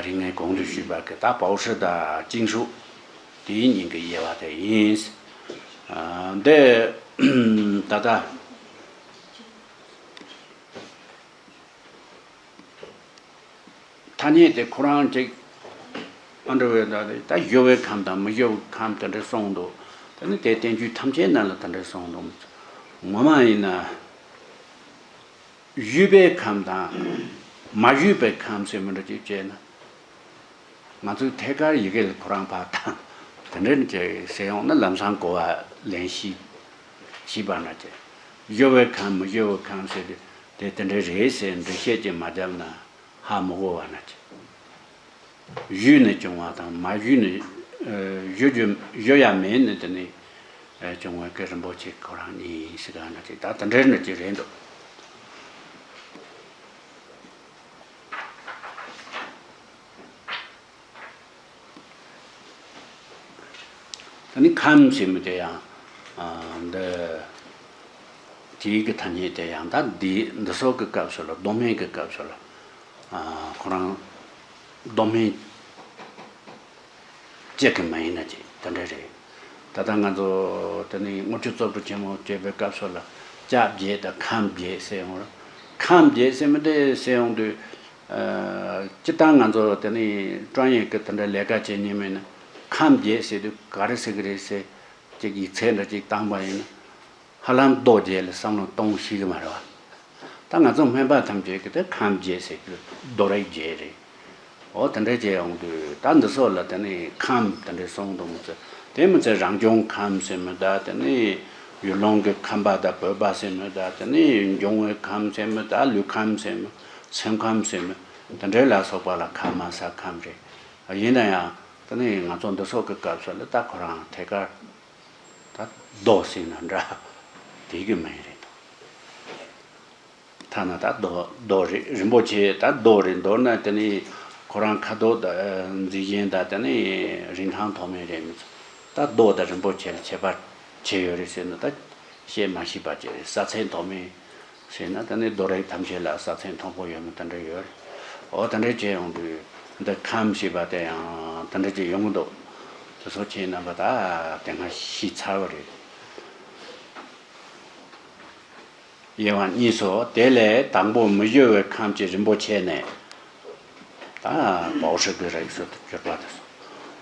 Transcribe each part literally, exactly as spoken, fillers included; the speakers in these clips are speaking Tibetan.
རིག་གནས་གོང་དུ་ཞུས་པ་གི་ད་པའོ་ཧྲི་དང་ཅིང་ཧྲུའུ་དེའི་གཉིས་ཀྱི་དབྱེ་བ་དེ་ཡིན། ཨ། འདི་ད་ལྟ་ཐ་སྙད་དེ་ཁོ་རང་ཅིག་ཨ་འདྲ་བའི་ད་ད་གཞོལ་བའི་ཁམས་དང་མི་གཞོལ་བའི་ཁམས་དེ་འདྲ་གསུངས་འདུག་དེ་ནི་དེ་བསྟན་བཅོས་ཐམས་ཅད་ནང་ལ་དེ་འདྲ་གསུངས་འདུག་ངོ་མ་ཡིན་ན། བཞུགས་པའི་ཁམས་དང་མ་བཞུགས་པའི་ཁམས་ཟེར་མི་འདྲ་ཅིག་བྱས་ན། ང་ཚོའི་ཐད་ཀར་ཡི་གེ་ལ་ཁོ་རང་ཕར་དང་དེ་འདྲ་ཅིག་ཟེར་ཡོང་ན་ལམ་སང་གོ་བ་ལེན་ཤེས་ཤེས་པ་འདྲ་ཅིག་གཞོལ་བའི་ཁམས་མི་གཞོལ་བའི་ཁམས་ཟེར་དུས་དེ་དེ་འདྲ་རེད་ཟེར་འགྲེལ་བཤད་ཅིག་མ་བརྒྱབ་ན་ཧ་མི་གོ་བ་འདྲ་ཅིག་བཞུགས་ནས་བྱུང་བ་དང་མ་བཞུགས་ནས་ཨ་བཞུགས་རྒྱུ་བཞུགས་ཡ་མེད་ནས་དེ་ནས་ཨ་བྱུང་བའི་གི་རིན་པོ་ཆེ་ཁོ་རང་ཉིད་ཟེར་ག་འདྲ་ཅིག་ད་དེ་འདྲའི་འདྲ་ཅིག་རེད་འདུག་ད་ནི་ཁམས་ཟེར་མི་དེ་ཡང་ཨ་འདི་དེའི་གི་ཐ་སྙད་དེ་ཡང་ད་འདི་འདི་ཚོ་གི་སྐབས་སུ་ལ་མདོ་སྨད་གི་སྐབས་སུ་ལ་ཨ་ཁོ་རང་མདོ་སྨད་གཅིག་གི་མ་ཡིན་ན་ཅིག་དེ་འདྲ་རེད། ད་ལྟ་ང་ཚོ་དེ་ནི་དངུལ་ཆུ་བཙོ་བཀྲུ་ཆེན་མོ་བྱེད་པའི་སྐབས་སུ་ལ་ལྕགས་བརྒྱད་དང་ཁམས་བརྒྱད་ཟེར་ཡོང་ར། ཁམས་བརྒྱད་ཟེར་མི་དེ་ཟེར་ཡོང་དུས་ཨ་སྤྱིར་བཏང་ང་ཚོ་དེ་ནི་ཀྲོང་ཡན་གི་དེ་འདྲ་ལས་ཀ་བྱེད་མཁན་མིན་ན་ཁམས་བརྒྱད་ཟེར་དུས་ག་རེ་ཟེར་གི་རེད་ཟེར་ཅིག་ཡིག་ཚད་འདྲ་ཅིག་བཏང་པ་ཡིན་ན། ཧ་ལམ་རྡོ་རྗེ་ལ་བསམ་བློ་གཏོང་ཤེས་ཀྱི་མ་རེད་བ། ད་ང་ཚོ་སྨན་པ་ཐམས་ཅད་ཀྱི་དེ་ཁམས་བརྒྱད་ཟེར་གྱི་རྡོ་རིགས་བརྒྱད་རེད། འོ་དེ་འདྲ་བྱས་ཡོང་དུས་ད་འདི་ཚོ་ལ་དེ་ནི་ཁམས་དེ་འདྲ་གསུངས་འདུག་མི་ཚེ་དེ་མི་ཚེ་རང་བྱུང་ཁམས་ཟེར་མི་ད་དེ་ནི་ཡུལ་ལུང་གི་ཁམས་པ་དང་བོད་པ་ཟེར་མི་ད་དེ་ནི་འབྱུང་བའི་ཁམས་ཟེར་མི་ད་ལུས་ཁམས་ཟེར་མི་སེམས་ཁམས་ཟེར་མི་དེ་འདྲ་ལ་སོགས་པ་ལ་ཁ་མ་ས་ཁམས་རེད། ཡིན་ན་ཡང་དེ་ནི་ང་ཚོ་འདི་ཚོ་གི་སྐབས་སུ་ལ་ད་ཁོ་རང་ཐད་ཀར། ད་རྡོ་ཟེར་ན་འདྲ། དེ་གི་མིང་རེད་ད། ཐ་ན་ད་རྡོ་རྡོ་རེད། རིན་པོ་ཆེ་ད་རྡོ་རེད། མདོར་ན་དེ་ནི་ཁོ་རང་ཁ་དོག་ད་མཛེས་ཤིང་ད་དེ་ནི་རིན་ཐང་མཐོ་དམན་རེད་མི་ཚོ། ད་རྡོ་དང་རིན་པོ་ཆེ་ལ་ཁྱད་པར་ཆེ་ཡོད་རེད་ཟེར་ན་ད་བཤད་མ་ཤེས་པ་ཅིག་རེད། ས་ཚད་མཐོ་དམན་ཟེར་ན་ད་ནི་རྡོ་རིགས་ཐམས་ཅད་ལ་ས་ཚད་མཐོ་པོ་ཡོད་མི་དེ་འདྲ་ཡོད་རེད། འོ་དེ་འདྲ་བྱས་ཡོང་དུས་འདི་ཁམས་ཞེས་པ་དེ་ཡང་དེ་འདྲ་ཅིག་ཡོང་གི་འདུག་དེ་ཚོ་ཁྱེད་རྣམ་པ་ད་དེ་སྔ་ཤེས་ཚར་བ་རེད། དབྱེ་བ་གཉིས་སོ། དེ་ལས་དང་པོ་མི་གཞོལ་བའི་ཁམས་ཀྱི་རིན་པོ་ཆེ་ནས། ད་པའོ་ཧྲི་གི་རིགས་སུ་གྱུར་པ་དེ་སོ།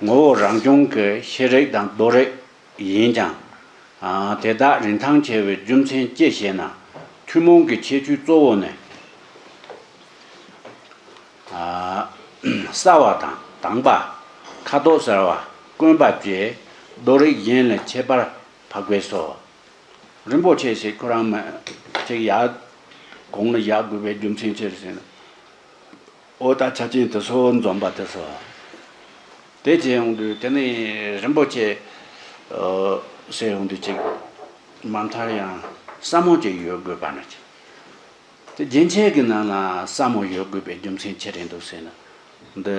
ངོ་བོ་རང་བྱུང་གི་ཤེས་རིག་དང་རྡོ་རིག་ཡིན་ཀྱང་། ཨ། དེ་དག་རིན་ཐང་ཆེ་བའི་རྒྱུ་མཚན་ཅི་ཞེ་ན། ཐུན་མོང་གི་ཁྱད་ཆོས་གཙོ་བོ་ནི། ཨ། གསར་བ་དང་དྭངས་པ། ཁ་དོག་གསར་བ། དཀོན་པ་བཅས་རྡོ་རིགས་གཞན་ལས་ཁྱད་པར་འཕགས་པས་སོ། རིན་པོ་ཆེ་ཞིག་ཁོ་རང་མ་ཅིག་ཡར་གོང་ལ་བཞག་དགོས་པའི་རྒྱུ་མཚན་ཅི་རེད་ཟེར་ན། འོ་ད་ཆ་རྐྱེན་དེ་ཚོ་འཛོམས་པ་དེ་ཚོ། དེ་བྱས་ཡོང་དུས་དེ་ནི་རིན་པོ་ཆེ་ཨ་ཟེར་ཡོང་དུས་ཅིག་མ་མཐར་ཡང་སྲ་མོ་ཅིག་ཡོད་དགོས་པ་ན་ཅིག་དེ་རྒྱན་ཆས་ཀྱི་ནང་ལ་སྲ་མོ་ཡོད་དགོས་པའི་རྒྱུ་མཚན་ཅི་རེད་འདུག་ཟེར་ན། འདི་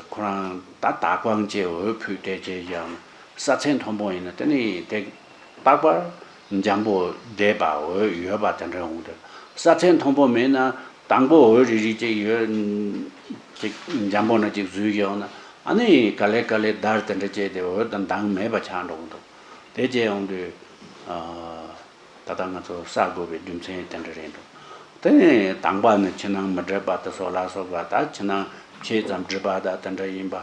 ཁོ་རང་ད་དག་པང་བཅས་འོད་ཕུད་དེ་བཅས་ཀྱང་ས་ཚད་མཐོན་པོ་ཡིན་ན་དེ་ནི་དེ་རྟག་པར་འཇམ་པོ་བསྡད་པ་འོད་ཡོད་པ་དེ་འདྲ་འོང་དུས། ས་ཚད་མཐོན་པོ་མེད་ན་དང་པོ་འོད་རིག་རིག་ཅིག་ཡོད་ཅིག་འཇམ་པོ་ན་ཅིག་བཟོས་ཡོང་ན་ཨ་ནི་ག་ལེ་ག་ལེ་འདར་དེ་འདྲ་བཅས་ཏེ་འོད་དང་མདངས་མེད་པ་ཆགས་འགྲོ་གི་འདུག་དེ་བཅས་ཡོང་དུས། ད་ལྟ་ང་ཚོ་གསར་དགོས་པའི་རྒྱུ་མཚན་དེ་འདྲ་རེད་འདུག་དེ་ནས་དང་པ་ནི་ཕྱི་ནང་མི་འདྲེས་པ་དེ་སོགས་ལ་སོགས་པ་ད་ཕྱི་ནང་ཕྱེད་ཙམ་འདྲེས་པ་ད་དེ་འདྲ་ཡིན་པ།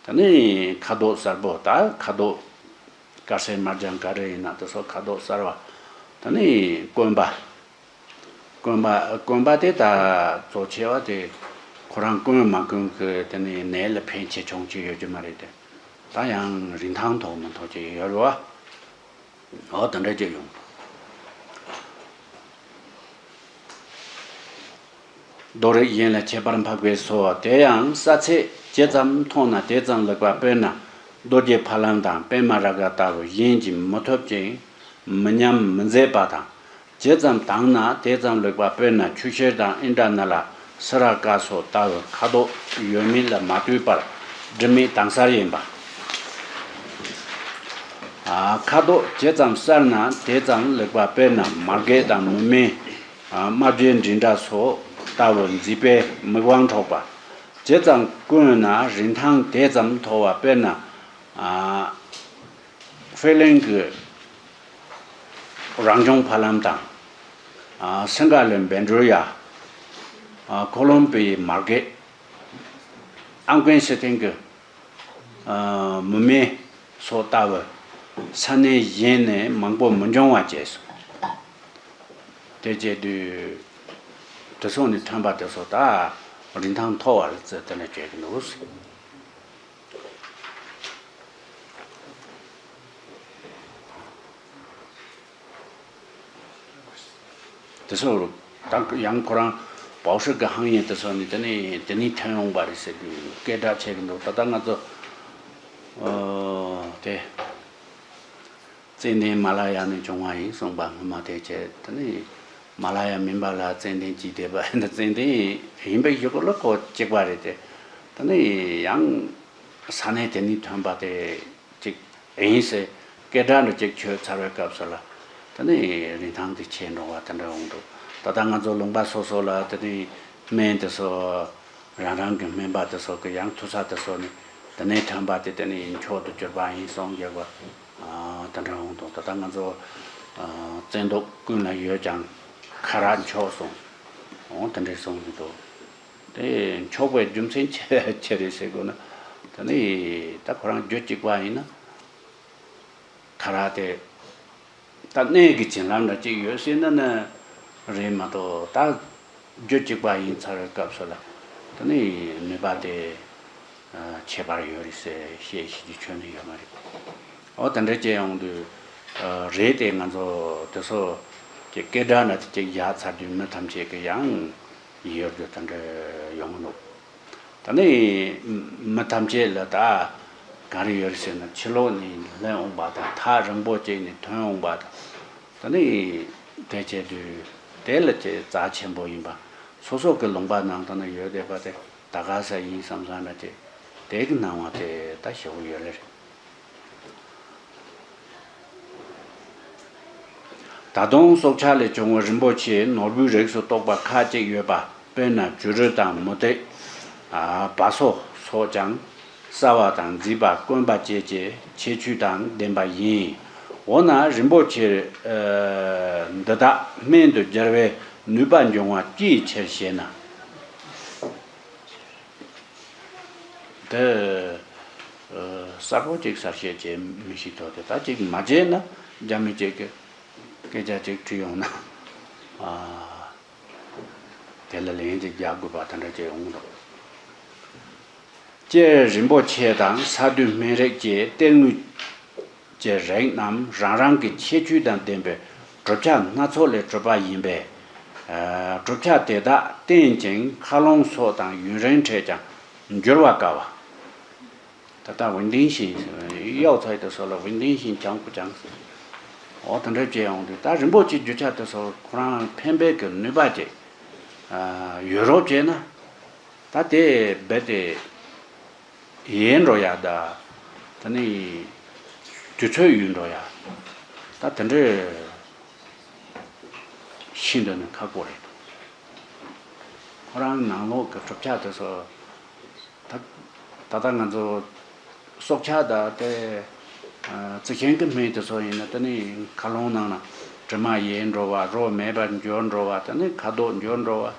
དེ་ནས་ཁ་དོག་གསར་པོ་ད་ཁ་དོག་དཀར་སེར་དམར་ལྗང་ག་རེ་ཡིན་ན་དེ་སོགས་ཁ་དོག་གསར་བ། དེ་ནས་དཀོན་པ། དཀོན་པ་དཀོན་པ་དེ་ད་གཙོ་ཆེ་བ་དེ་ཁོ་རང་དཀོན་མ་དཀོན་གི་དེ་ནས་ནད་ལ་ཕན་ཆེ་ཆུང་ཅིག་ཡོད་རྒྱུ་མ་རེད་དེ། ད་ཡང་རིན་ཐང་མཐོ་མི་མཐོ་ཅིག་ཡོད་རེད་བ། འོ་དེ་འདྲ་ཅིག་ཡོང་། རྡོ་རིགས་གཞན་ལས་ཁྱད་པར་འཕགས་པས་སོ། དེ་ཡང་ས་ཚད་ཇི་ཙམ་མཐོ་ན་དེ་ཙམ་ལེགས་པ། དཔེར་ན་རྡོ་རྗེ་ཕ་ལམ་དང་པདྨ་རཱ་ག་ལྟ་བུ་གཞན་གྱིས་མི་ཐུབ་ཅིང་མི་ཉམས་མི་འཛད་པ་དང་། ཇི་ཙམ་དྭངས་ན་དེ་ཙམ་ལེགས་པ། དཔེར་ན་ཆུ་ཤེལ་དང་ཨིནྡྲ་ནཱི་ལ་སི་ར་ཀ་སོགས་ལྟ་བུ་ཁ་དོག་ཡོད་མེད་ལ་མ་ལྟོས་པར་དྲི་མེད་དྭངས་གསལ་ཡིན་པ། ཨ། ཁ་དོག་ཇི་ཙམ་གསལ་ན་དེ་ཙམ་ལེགས་པ། དཔེར་ན་མར་གད་དང་མུ་མེད། ཨ། རྨ་བྱའི་མགྲིན་བྲག་སོགས་ལྟ་བུ་མཛེས་པས་མིག་དབང་འཕྲོག་པ། ཇི་ཙམ་བཀོན་ན་རིན་ཐང་དེ་ཙམ་མཐོ་བ། དཔེར་ན། ཨ། ཧྥེ་གླིང་གི་རང་བྱུང་ཕ་ལམ་དང་། ཨ། སིང་ག་ལའི་བཻ་ཌྲུ་ཡ། ཨ། ཁོ་ལོམ་པི་ཡའི་མར་གེད། ཨམ་ཀན་སི་ཐན་གྱི། ཨ། མུ་མེ་སོགས་ལྟ་བུ་ས་གནས་གཞན་ནས་མང་པོ་མི་འབྱུང་བ་བྱས་སོ། དེ་བྱས་དུས་དེ་སོགས་ནས་ཐོན་པ་དེ་ཚོ་ད་རིན་ཐང་མཐོ་བ་རེད་ཟེར་དེ་འདྲ་བྱས་ཀྱི་འདུག། དེ་ཚོ་ད་ཡང་ཁོ་རང་པའོ་ཧྲི་གི་ཧང་ཡིན་དེ་ཚོ་ནི་དེ་ནི་དེ་ནི་ཐོན་ཡོང་པ་རེད་ཟེར་དུས་སྐད་གྲགས་ཆེ་གི་འདུག། ད་ལྟ་ང་ཚོ་ཨོ་དེ་ཙན་དན་མ་ལ་ཡ་ནས་བྱུང་བ་ཡིན་གསུངས་པ་སྔོན་མ་དེ་བྱས། དེ་ནི་མ་ལ་ཡ་མིན་པ་ལ་ཙན་དན་གྱིས་བསྡད་པ་ཡིན་ན་ཙན་དན་ཡིན་པའི་གཞུག་ལ་ཁོ་གཅིག་པ་རེད་དེ། དེ་ནི་ཡང་ས་གནས་དེ་ནི་ཐོན་པ་དེ། ཅིག་ཡིན་ཟེར་སྐད་གྲགས་འདྲ་ཅིག་ཆོད་ཚར་བའི་སྐབས་སུ་ལ། དེ་ནས་རིན་ཐང་དེ་ཆེ་འགྲོ་བ་དེ་འདྲ་འོང་འདུག། ད་ལྟ་ང་ཚོ་ལུང་པ་སོ་སོ་ལ་དེ་ནས་སྨན་དེ་ཚོ་རང་རང་གི་སྨན་པ་དེ་ཚོ་གི་ཡང་ཐུག་ས་དེ་ཚོ་ནི་དེ་ནས་ཐོན་པ་དེ་དེ་ནས་མཆོག་ཏུ་གྱུར་པ་ཡིན་གསུངས་ཡོད་པ། ཨ། དེ་འདྲ་འོང་འདུག། ད་ལྟ་ང་ཚོ་ཨ་བཙན་ཏོག་ཀུན་ལ་ཡོད་ཀྱང་ཁ་རག་མཆོག་གསུངས། འོང་དེ་འདྲ་གསུངས་ཀྱི་འདུག། དེ་འཆོག་པའི་རྒྱུ་མཚན་ཅི་ཅི་རེད་ཟེར་དགོས་ན། ད་ནི་ད་ཁོ་རང་རྒྱུད་གཅིག་པ་ཡིན་ན། ཁ་རག་དེ་ད་གནས་ཀྱི་བྱིན་རླབས་འདྲ་གཅིག་ཡོད་སྲིད་ན་ནི་རེད་མ་གཏོགས། ད་རྒྱུད་གཅིག་པ་ཡིན་ཚར་བའི་སྐབས་སུ་ལ་ད་ནི་ནུས་པ་དེ་ཨ་ཁྱད་པར་ཡོད་རེད་ཟེར་བཤད་ཤེས་ཀྱི་ཆོས་ནི་ཡོད་མ་རེད། འོ་དེ་འདྲ་བྱས་ཡོང་དུས་ཨ་རེད་དེ། ང་ཚོ་དེ་ཚོ་གི་སྐད་གྲགས་འདྲ་དེ་གཅིག་བཞག་ཚར་དུས་མི་ཐམས་ཅད་ཀྱི་ཡང་ཡོད་རྒྱུ་དེ་འདྲ་ཡོང་གི་འདུག། ད་ནི་མི་ཐམས་ཅད་ལ་ད་ག་རེ་ཡོད་རེད་ཟེར་ན། ཕྱི་ལོགས་ནས་ལེན་འོང་པ་དང་། ཐག་རིང་པོ་ཅིག་ནས་ཐོན་འོང་པ་དང་། ད་ནི་དེ་བྱས་དུས་དེ་ལ་ཅིག་རྩ་ཆེན་པོ་ཡིན་པ། སོ་སོ་གི་ལུང་པ་ནང་ད་ནི་ཡོད་བསྡད་པ་དེ་ད་ག་ས་ཡིན་བསམ་བསམ་འདྲ་ཅིག་དེ་གི་སྣང་བ་དེ་ད་ཞེ་པོ་ཡོད་ལེ་རེད། ད་དུང་སྲོག་ཆགས་ལས་བྱུང་བའི་རིན་པོ་ཆེ་ནོར་བུའི་རིགས་སུ་གཏོགས་པ་ཁག་ཅིག་ཡོད་པ། དཔེར་ན་བྱུ་རུ་དང་མུ་ཏིག། ཨ། བ་སོ་སོགས་ཀྱང་སྲ་བ་དང་མཛེས་པ་དཀོན་པ་བཅས་ཀྱི་ཁྱད་ཆོས་དང་ལྡན་པ་ཡིན། འོ་ན་རིན་པོ་ཆེ་ཨ་འདི་དག་སྨན་དུ་སྦྱར་བའི་ནུས་པ་འབྱུང་བ་ཅིའི་ཕྱིར་ཞེ་ན། དེ་ཨ་གསལ་པོ་ཅིག་གསལ་བཤད་བྱེད་མི་ཤེས་ཐོག་དེ། ད་ཅིག་མ་བྱས་ན་རྒྱ་མི་ཅིག་གིས་སྐད་ཆ་ཅིག་དྲིས་ཡོང་ན། ཨ། དེ་ལ་ལན་ཅིག་རྒྱག་དགོས་པ་དེ་འདྲ་ཅིག་ཡོང་འདུག། སྤྱིར་རིན་པོ་ཆེ་དང་ས་རྡུལ་སྨན་རིགས་ཀྱི་གཏེར་དངོས་ཀྱི་རིགས་རྣམས་རང་རང་གི་ཁྱད་ཆོས་དང་ལྡན་པའི་གྲུབ་ཆ་སྣ་ཚོགས་ལས་གྲུབ་པ་ཡིན་པས། ཨ། གྲུབ་ཆ་དེ་དག་བརྟན་ཅིང་མཁའ་རླུང་སོགས་དང་ཡུན་རིང་འཕྲད་ཀྱང་འགྱུར་བ་དཀའ་བ། ད་ལྟ་ཝུན་ཏིང་ཤིན་གཡའ་ཚ་དེ་ཚོ་ལ་ཝུན་ཏིང་ཤིན་ཅང་པོ་ཅང་ཟེར། འོ་དེ་འདྲ་བྱས་ཡོང་དུས་ད་རིན་པོ་ཆེའི་རྒྱུ་ཆ་དེ་ཚོ་ཁོ་རང་ཕན་པའི་གི་ནུས་པ་ཅིག་ཨ་ཡོད་རོགས་བྱས་ན། ད་དེ་རྦད་དེ་ཡལ་འགྲོ་ཡ། ད་ད་ནི་དུས་ཚོད་ཡུལ་འགྲོ་ཡ། ད་དེ་འདྲའི་ཤིན་ཏུ་ནས་ཁག་པོ་རེད། ཁོ་རང་ནང་ལོགས་ཀྱི་གྲུབ་ཆ་དེ་ཚོ། ད་ད་ལྟ་ང་ཚོ་སྲོག་ཆགས་དང་དེ་ཨ་རྩི་ཤིང་གི་སྨན་དེ་ཚོ་ཡིན་ན། དེ་ནི་མཁའ་རླུང་ནང་ན་དྲི་མ་ཡལ་འགྲོ་བ། རོ་མེད་པར་འགྱུར་འགྲོ་བ། དེ་ནི་ཁ་དོག་འགྱུར་འགྲོ་བ།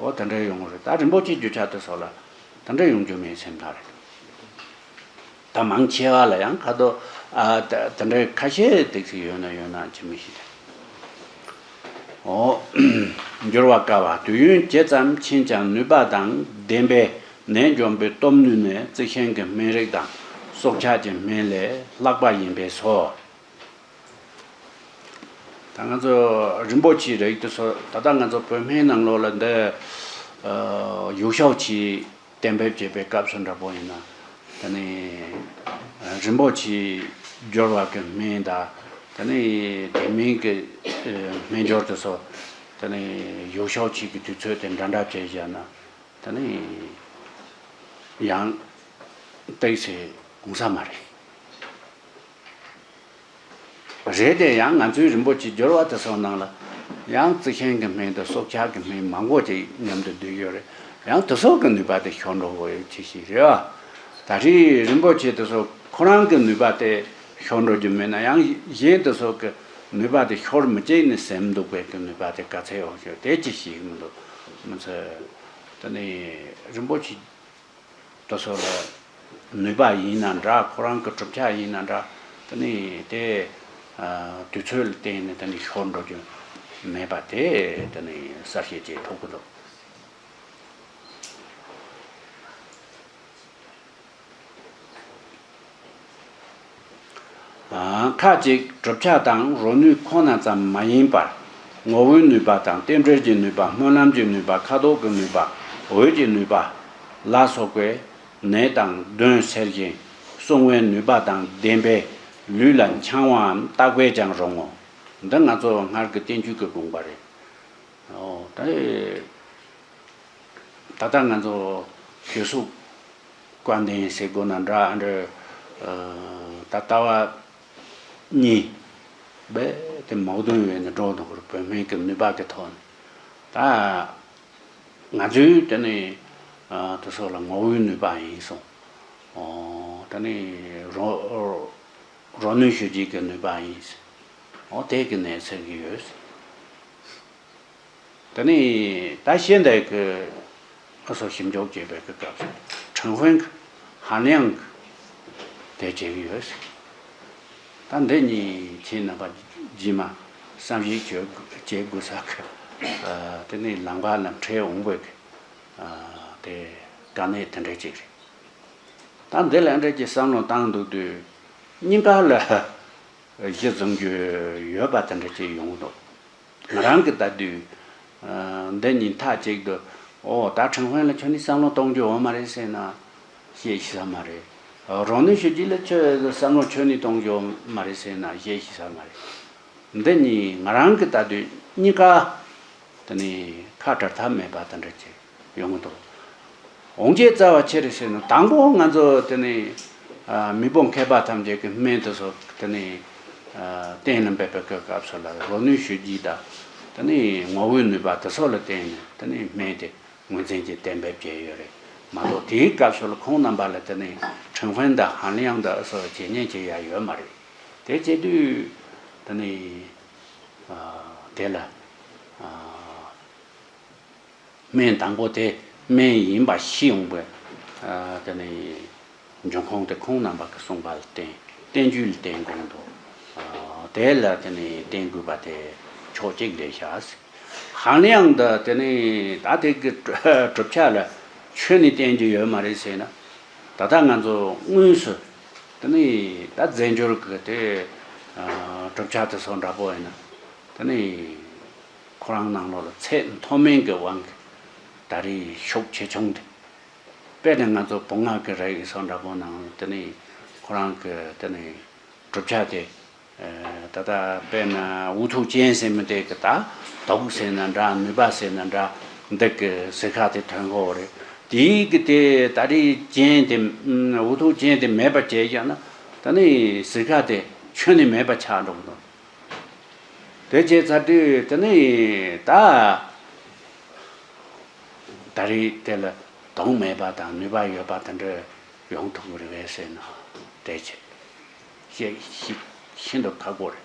འོ་དེ་འདྲ་ཡོང་གི་རེད། ད་རིན་པོ་ཆེའི་རྒྱུ་ཆ་དེ་ཚོ་ལ་དེ་འདྲ་ཡོང་རྒྱུ་མེད་སེམས་ཐག་རེད། ད་མང་ཆེ་བ་ལ་ཡང་ཁ་དོག་ཨ་དེ་དེ་འདྲའི་ཁ་ཤས་ཏོག་ཙམ་ཡོད་ན་ཡོད་ན་ཅི་མི་ཤེས་ཏེ། འོ། འགྱུར་བ་དཀའ་བ། དུས་ཡུན་ཇི་ཙམ་ཕྱིན་ཀྱང་ནུས་པ་དང་ལྡན་པའི་ནད་འཇོམས་པའི་སྟོབས་ནུས་ནི་རྩི་ཤིང་གི་སྨན་རིགས་དང་སྲོག་ཆགས་ཀྱི་སྨན་ལས་ལྷག་པ་ཡིན་པས་སོ། ད་ང་ཚོ་རིན་པོ་ཆེའི་རིགས་དེ་ཚོ། ད་ལྟ་ང་ཚོ་བོད་སྨན་ནང་ལོགས་ལ་འདི་ཨ་ཡུག་ཤའོ་ཆི་གཏན་འབེབས་བྱེད་པའི་སྐབས་སུ་འདྲ་པོ་ཡིན་ན། དེ་ནི་རིན་པོ་ཆེའི་སྦྱོར་བ་གི་སྨན་དང་། དེ་ནི་དེ་མིན་གྱི་སྨན་སྦྱོར་དེ་ཚོ། དེ་ནི་ཡུག་ཤའོ་ཆི་གི་དུས་ཚོད་དེ་འདྲ་འདྲ་བྱས་བཞག་ན། དེ་ནི་ཡང་ཏོག་ཙམ་འོང་ས་མ་རེད། རེད་དེ། ཡང་ང་ཚོའི་རིན་པོ་ཆེའི་སྦྱོར་བ་དེ་ཚོ་ནང་ལ་ཡང་རྩི་ཤིང་གི་སྨན་དང་སྲོག་ཆགས་ཀྱི་སྨན་མང་པོ་ཅིག་མཉམ་དུ་བསྡུས་ཡོད་རེད། ཡང་དེ་སོགས་ཀྱི་ནུས་པ་དེ་ཤོར་འགྲོ་དགོས་ཡོད་ཅི་ཞིག་རེད་བ། ད་རེས་རིན་པོ་ཆེ་དེ་ཚོ་ཁོ་རང་གི་ནུས་པ་དེ་ཤོར་འགྲོ་རྒྱུ་མེད་ན་ཡང་གཞན་དེ་ཚོ་གི་ནུས་པ་དེ་ཤོར་མི་བྱེད་ནས་སེམས་འདུག་པའི་གི་ནུས་པ་དེ་ག་ཚད་ཡོང་ཤོག་དེ་ཅི་ཞིག་མི་འདུག་མི་ཚེ། དེ་ནས་རིན་པོ་ཆེ་དེ་ཚོ་ལ་ནུས་པ་ཡིན་ན་འདྲ། ཁོ་རང་གི་གྲུབ་ཆ་ཡིན་ན་འདྲ། དེ་ནས་དེ་དུས་ཚོད་ལ་བརྟེན་ནས་དེ་ནས་ཤོར་འགྲོ་རྒྱུ་མེད་པ་དེ་དེ་ནས་གསལ་བཤད་བྱེད་ཐུབ་ཀྱི་འདུག་ཁ་ཅིག་གྲུབ་ཆ་དང་རོ་ནུས་ཁོ་ན་ཙམ་མ་ཡིན་པར། ངོ་བོའི་ནུས་པ་དང་རྟེན་འབྲེལ་གྱི་ནུས་པ། སྨོན་ལམ་གྱི་ནུས་པ། ཁ་དོག་གི་ནུས་པ། འོད་ཀྱི་ནུས་པ་ལ་སོགས་པས་ནད་དང་གདོན་སེལ་ཞིང་སྲུང་བའི་ནུས་པ་དང་ལྡན་པས་ལུས་ལ་འཆང་བའམ་བརྟག་པས་ཀྱང་རུང་ངོ་། འདི་ང་ཚོ་སྔར་གྱི་བསྟན་བཅོས་ཀྱི་དགོངས་པ་རེད། ཨོ་ད། ད་ལྟ་ང་ཚོ་ཤེས་སུ་བཀའ་བསྟན་ཟེར་དགོས་ན་འདྲ་འདྲ། ད་ལྟ་བ་གཉིས་རྦད་དེ་མའོ་ཏུན་ཡོད་ནས་འགྲོ་འདུག་གི་བོད་སྨན་གྱི་ནུས་པ་གི་ཐོག་ནས། ད་ང་ཚོའི་དེ་ནས་དེ་སོགས་ལ་ངོ་བོའི་ནུས་པ་ཡིན་གསུངས། ཨོ་དེ་ནས་རོ་རོ་ནུས་ཞུ་རྒྱུ་གི་ནུས་པ་ཡིན། ཨོ་དེ་གི་ནད་སེལ་གྱི་ཡོད། དེ་ནས་ད་ཤེས་འདོད་ཀྱི་ཨ་སོ་ཞིབ་འཇུག་བྱེད་པའི་གི་སྐབས་སུ་ཁྲང་ཧྥེང་གི་ཧན་ལིང་གི་དེ་བྱེད་ཀྱི་ཡོད། ད་འདི་གཉིས་ཁྱེད་རྣམ་པ་རྗེས་མ་བསམ་གཞིག་བྱེད་དགོས་ས་གི་དེ་ནས་ལམ་ཁ་ལ་འཕྲད་འོང་བའི་གི་དེ་དཀའ་གནད་དེ་འདྲ་ཅིག་རེད། ད་འདི་ལ་འདྲ་ཅིག་བསམ་བློ་བཏང་འདུག་དུས་གཉིས་ཀ་ལ། གཞི་བཟུང་རྒྱུ་ཡོད་པ་དེ་འདྲ་ཅིག་ཡོང་གི་འདུག་ང་རང་གི་ལྟ་དུས། འདི་གཉིས་མཐའ་གཅིག་ཏུ། ཨོ་ད་ཁྲང་ཧྥེང་ལ་ཁྱོད་ནི་བསམ་བློ་གཏོང་རྒྱུ་ཡོད་མ་རེད་ཟེར་ན། བཤད་ཤེས་ས་མ་རེད། རོ་ནུས་ཞུ་རྒྱུ་ལ་ཁྱོད་བསམ་བློ་ཁྱོད་ནི་གཏོང་རྒྱུ་ཡོད་མ་རེད་ཟེར་ན་བཤད་ཤེས་ས་མ་རེད། འདི་གཉིས་ང་རང་གི་ལྟ་དུས་གཉིས་ཀ་དེ་ནས་ཁ་བྲལ་ཐབས་མེད་པ་དེ་འདྲ་ཅིག་ཡོང་གི་འདུག་འོང་རྒྱུའི་རྩ་བ་ཆི་རེད་ཟེར་ན། དང་པོ་ང་ཚོ་དེ་ནས་མི་ཕོ་མཁས་པ་ཐམས་ཅད་ཀྱི་སྨན་དེ་ཚོ་དེ་ནས་གཏན་ལ་འབེབས་པའི་སྐབས་སུ་ལ་རོ་ནུས་ཞུ་རྒྱུ་དང་དེ་ནས་ངོ་བོའི་ནུས་པ་དེ་ཚོ་ལ་བརྟེན་ནས་དེ་ནས་སྨན་དེ་ངོས་འཛིན་གྱིས་གཏན་འབེབས་བྱས་ཡོད་རེད་མ་གཏོགས། དེའི་སྐབས་སུ་ལ་ཁོང་རྣམ་པ་ལ་དེ་ནས་ཁྲང་ཧྥེང་དང་ཧན་ལིང་དང་སོགས་བྱེད་ཉན་བྱེད་ཡ་ཡོད་མ་རེད། དེ་བྱེད་དུས་དེ་ནས་དེ་ལ། སྨན་དང་པོ་དེ་སྨན་ཡིན་པ་ཤེས་ཡོང་བས། དེ་ནས་འབྱུང་ཁུངས་དེ་ཁོང་རྣམ་པ་གི་གསུངས་པ་ལ་བརྟེན། བསྟན་བཅོས་ལ་བརྟེན་དགོས་འདུག་དེ་ལ་དེ་ནས་བརྟེན་དགོས་པ་དེ་ཕྱོགས་གཅིག་ལས་བཞག་ཧང་ལིང་དུ་དེ་ནས་ད་དེ་གི་གྲུབ་ཆ་ལ་ཁྱོན་ནས་བརྟེན་རྒྱུ་ཡོད་མ་རེད་ཟེར་ན། ད་ལྟ་ང་ཚོ་དངོས་སུ་དེ་ནས་ད་རྫས་འགྱུར་གི་དེ་གྲུབ་ཆ་དེ་ཚོ་འདྲ་པོ་ཡིན་ན། དེ་ནས། ཁོ་རང་ནང་ལོགས་ལ་ཚད་མཐོ་དམན་གྱི་དབང་གིས་ད་རེས་ཤུགས་ཆེ་ཆུང་དེ། དཔེར་ན་ང་ཚོ་བུམ་ངག་གི་རིགས་སོགས་འདྲ་པོ་ནང་དེ་ནས་ཁོ་རང་གི་དེ་ནས་གྲུབ་ཆ་དེ། ད་ལྟ་དཔེར་ན་ཝུ་ཐུའུ་ཅན་ཟེར་མི་དེ་གི་ད་དུག་ཟེར་ན་འདྲ། ནུས་པ་ཟེར་ན་འདྲ། འདི་གི་ཟུར་ཁ་དེ་ཐོན་གོ་རེད། དེའི་གི་དེ་ད་རེས་ཅན་དེ་ཝུ་ཐུའུ་ཅན་དེ་མེད་པ་བྱས་བཞག་ན་ད་ནི་ཟུར་ཁ་དེ་ཁྱོན་ནས་མེད་པ་ཆགས་འགྲོ་གི་འདུག་དེ་བྱས་ཚར་དུས་དེ་ནི་ད་ད་རེས་དེ་ལ་དུག་མེད་པ་དང་ནུས་པ་ཡོད་པ་དེ་འདྲ་ཡོང་ཐུབ་ཀྱི་རེད་པས་ཟེར་ན་དེ་བྱས་བཤད་ཤི་ཤིན་ཏུ་ཁག་པོ་རེད།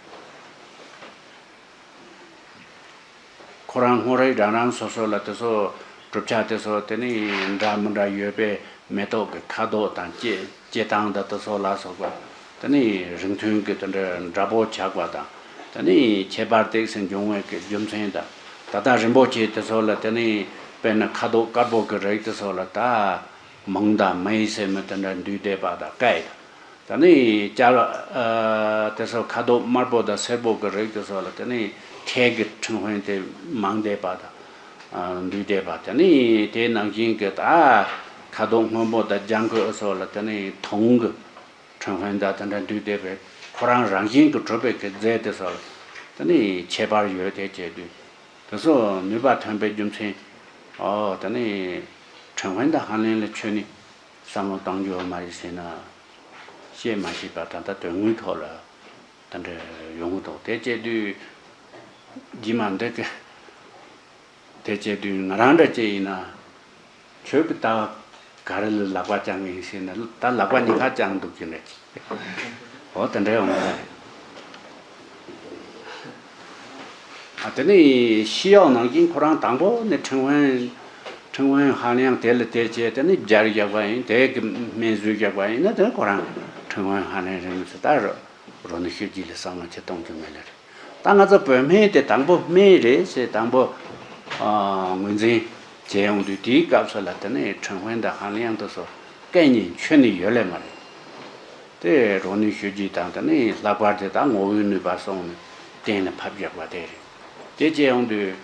ཁོ་རང་སྔོན་རིགས་རང་རང་སོ་སོ་ལ་དེ་ཚོ་གྲུབ་ཆ་དེ་ཚོ་དེ་ནི་འདྲ་མི་འདྲ་ཡོད་པས། མེ་ཏོག་གི་ཁ་དོག་དང་སྐྱེ་སྐྱེ་སྟངས་དང་དེ་ཚོ་ལ་སོགས་པ། དེ་ནི་རིགས་མཐུན་གྱི་དེ་འདྲ་འདྲ་པོ་ཆགས་པ་དང་། དེ་ནི་ཁྱད་པར་ཏོག་ཙམ་འབྱུང་བའི་གི་རྒྱུ་མཚན་དང་། ད་ལྟ་རིན་པོ་ཆེ་དེ་ཚོ་ལ་དེ་ནི་དཔེར་ན་ཁ་དོག་དཀར་པོ་གི་རིགས་དེ་ཚོ་ལ་ད་མང་དང་མེ་ཟེར་མི་དེ་འདྲ་འདུས་བསྡད་པ་དང་སྐད་དང་། དེ་ནས་ཅ་ལག་ཨ་དེ་ཚོ་ཁ་དོག་དམར་པོ་དང་སེར་པོ་གི་རིགས་དེ་ཚོ་ལ་དེ་ནས་ཁྲག་གི་ཕྲེང་བ་དེ་མང་བསྡད་པ་དང་། ཨ་འདུས་བསྡད་པ། དེ་ནས་དེ་ནང་བཞིན་གྱི་ད་ཁ་དོག་སྔོན་པོ་དང་ལྗང་གུ་སོགས་ལ་དེ་ནས་དུང་གི་ཕྲེང་བ་དང་དེ་འདྲ་འདུས་བསྡད་པའི་ཁོ་རང་རང་བཞིན་གྱིས་གྲུབ་པའི་གི་རྫས་དེ་ཚོ་ལ་དེ་ནས་ཁྱད་པར་ཡོད་དེ་བྱས་དུས། དེ་ཚོ་ནུས་པ་ཐོན་པའི་རྒྱུ་མཚན། ཨོ་དེ་ནས་ཕྲེང་བ་དང་ཧང་ལེན་ལ་ཁྱོན་ནས་བསམ་བློ་གཏོང་རྒྱུ་ཡོད་མ་རེད་ཟེར་ན། བཤད་མ་ཤེས་པ་ད་ལྟ་དོན་དངོས་ཐོག་ལ་དེ་འདྲ་ཡོང་གི་འདུག་དེ་བྱས་དུས་རྗེས་མ་འདི་གི་དེ་བྱས་དུས་ང་རང་འདྲ་ཅིག་ཡིན་ན་ ཁྱོད་ཀྱི་ལྟ་བ་ག་རེ་ལ་ལག་པ་བརྐྱངས་ཡིན་ཟེར་ན། ད་ལག་པ་གཉིས་ཀ་བརྐྱངས་འདུག་གི་རེད། འོ་དེ་འདྲ་ཡོང་གི་རེད། ཨ་དེ་ནས་ཤི་གཡོག་ནང་བཞིན་ཁོ་རང་དང་པོ་ནས་ཁྲིན་ཝན་ཁྲིན་ཝན་ཧན་ལིང་དེ་ལ་དེ་བྱས། དེ་ནས་སྦྱར་བཞག་པ་ཡིན། དེ་གི་སྨན་བཟོས་བཞག་པ་ཡིན་ན། དེ་ཁོ་རང་ཁྲིན་ཝན་ཧན་ལིང་རེད་མི་ཚོ། ད་རོ་རོ་ནི་ཤུ་རྗེས་ལ་བསམ་བློ་ཅི་གཏོང་རྒྱུ་མེད་ལེ་རེད། ད་ང་ཚོ་བོད་སྨན་དེ་དང་པོ་སྨན་རེད་ཟེར་དང་པོ་ཨ་ངོས་འཛིན་བྱས་ཡོང་དུས། དེའི་སྐབས་སུ་ལ་དེ་ནས་ཁྲིན་ཝན་དང་ཧན་ལིང་དེ་ཚོ་སྐད་གཉིས་ཆོད་ནི་ཡོད་ལེ་མ་རེད། དེ་རོ་ནི་ཤུ་རྗེས་དང་། དེ་ནས་ལྷག་པར་དེ་ད་ངོ་བོའི་ནུས་པ་སོང་ནས་གཏན་ལ་ཕབ་བཞག་པ་དེ་རེད། དེ་བྱས་ཡོང་དུས་